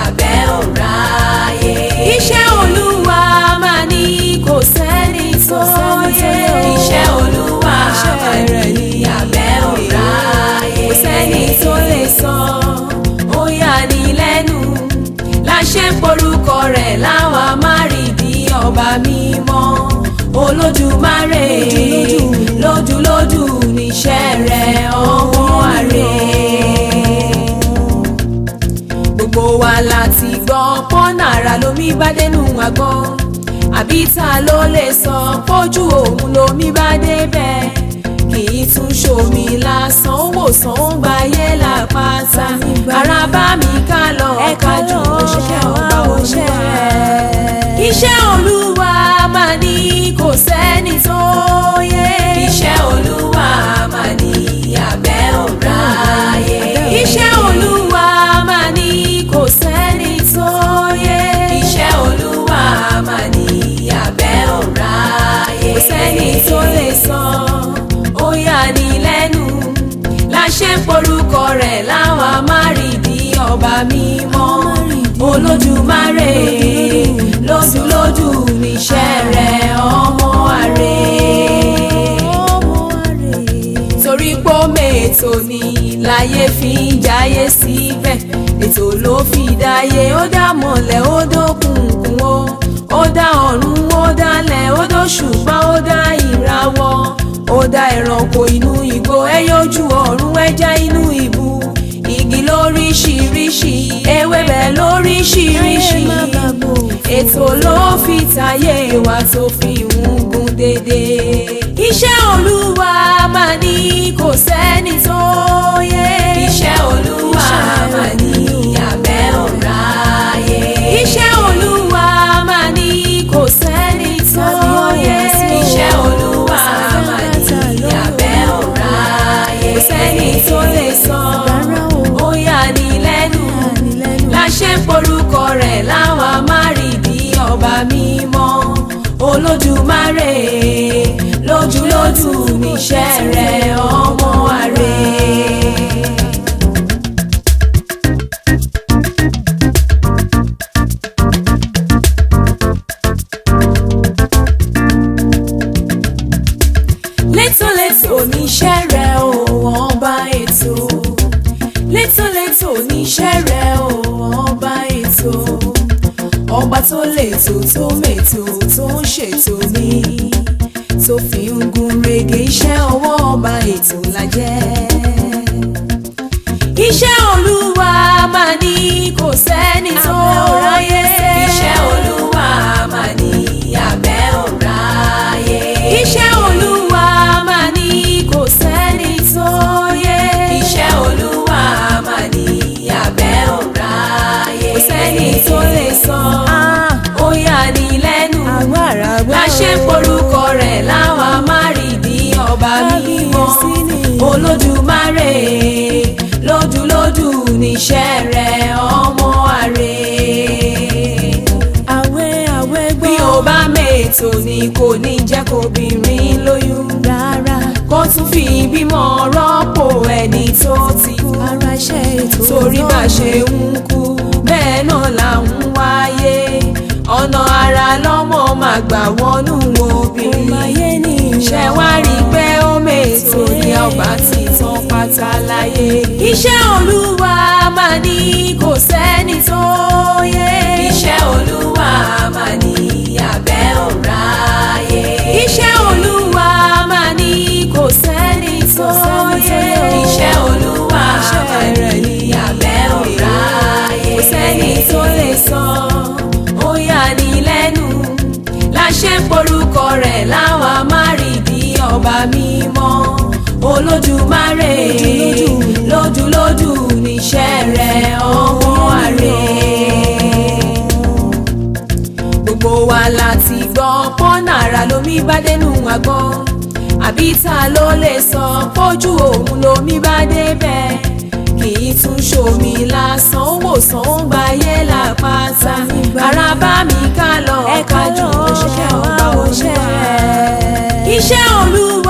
abẹ́ òráyé. Iṣẹ́ Olúwa máa ní kò sẹ́ni tó yé. Iṣẹ́ Olúwa máa ní abẹ́ òráyé. Kò sẹ́ni tó lè sọ, ó yà ní lẹ́nu. Láṣẹ porúkọ rẹ̀ láwa márìdí ọba mímọ́. Olódùmarè lójúlójú níṣẹ́ rẹ̀ ọmọ àrè. Gbogbo wa láti gbọ́ pọ́nà ara lomi bá dénú àgbọn. Àbí ta ló lè sọ pójú òun lomi bá débẹ̀? Kì í tún ṣomi lásán, ó wòsàn ó ń gbayé lápáta. Ara bá mi ká lọ kájú òṣìṣẹ́ ọba Olúwa. Iṣẹ́ Olúwa máa ní kò sẹ́ni tó yé. Iṣẹ́ Olúwa máa ní abẹ́ òráyé. Iṣẹ́ Olúwa máa ní kò sẹ́ni tó yé. Iṣẹ́ Olúwa máa ní abẹ́ òráyé. Kò sẹ́ni tó lè sọ, ó yà ní lẹ́nu. Láṣẹ porúkọ rẹ̀ láwa márìdí ọba mímọ́. Olódùmarè lójúlójú níṣẹ́ rẹ̀ ọmọ àrè. Torí pé ó mètò ní láyé fi ń jayé síbẹ̀. Ètò ló fi dáyé, ó dá mọ̀lẹ́, ó dókùnkùn o. Ó dá ọ̀run, ó dálẹ̀, ó dóṣùpá, ó dá ìràwọ̀. Ó dá ẹranko inú igbó, ẹyẹ ojú ọ̀run, ẹja inú ibú. Igi lóríṣiríṣi, ewébẹ̀ lóríṣiríṣi. Ètò ló fi tayé wa tó fi ń gún dédé. Iṣẹ́ Olúwa máa ní kò sẹ́ni tó yé. Iṣẹ́ Olúwa máa ní abẹ́ òráyé. Iṣẹ́ Olúwa máa ní kò sẹ́ni tó yé. Iṣẹ́ Olúwa máa ní abẹ́ òráyé. Kò sẹ́ni tó lè sọ, ó yà ní lẹ́nu. Láṣẹ porúkọ rẹ̀ láwa márìdí ọba mímọ́. Olódùmarè lójúlójú níṣẹ́ rẹ̀ ọmọ àrè. Létòlétò níṣẹ́ rẹ̀ o ọba ètò. Létòlétò níṣẹ́ rẹ̀ o ọba ètò. Ọba tó lètò tó mètò tó ń ṣètò ní. Tó fi ń gún régé iṣẹ́ ọwọ́ ọba ètò la jẹ́. Iṣẹ́ Olúwa máa ní kò sẹ́ni tó ráyé. Iṣẹ́ Olúwa máa ní abẹ́ òráyé. Iṣẹ́ Olúwa máa ní kò sẹ́ni tó yé. Iṣẹ́ Olúwa máa ní abẹ́ òráyé. Kò sẹ́ni tó lè sọ, ó yà ní lẹ́nu. Láṣẹ porúkọ rẹ̀ láwa márìdí ọba mímọ́. Olódùmarè lójúlójú níṣẹ́ rẹ̀ ọmọ àrè. Àwẹ̀ àwẹ̀ gbọ́. Bí o bá mètò ni kò ní jẹ́ kóbìnrin lóyún. Rárá. Kó tún fi bímọ rọ́pò ẹni tó ti kú. Ara iṣẹ́ ètò náà. Torí bá ṣe ń kú, bẹ́ẹ̀ náà là ń wáyé. Ọ̀nà ara lọ́mọ máa gbà wọnú obìnrin. Ṣé wá rí i pé ó mètò ní ọgbà tí tán pátá láyé. Iṣẹ́ Olúwa máa ní kò sẹ́ni tó yé. Iṣẹ́ Olúwa máa ní abẹ́ òráyé. Iṣẹ́ Olúwa máa ní kò sẹ́ni tó yé. Iṣẹ́ Olúwa máa ní abẹ́ òráyé. Kò sẹ́ni tó lè sọ, ó yà ní lẹ́nu. Láṣẹ porúkọ rẹ̀ láwa márìdí ọba mímọ́. Olódùmarè lójúlójú níṣẹ́ rẹ̀ ọmọ àrè. Gbogbo wa láti gbọ́ pọ́nà ara lomi bá dénú àgbọn. Àbí ta ló lè sọ pójú òun lomi bá débẹ̀? Kì Kì í tún ṣomi lásán, ó wòsàn, ó ń gbayé lápáta. Ara bá mi ká lọ, ká jù òṣìṣẹ́ ọba Olúwa. Iṣẹ́ Olúwa.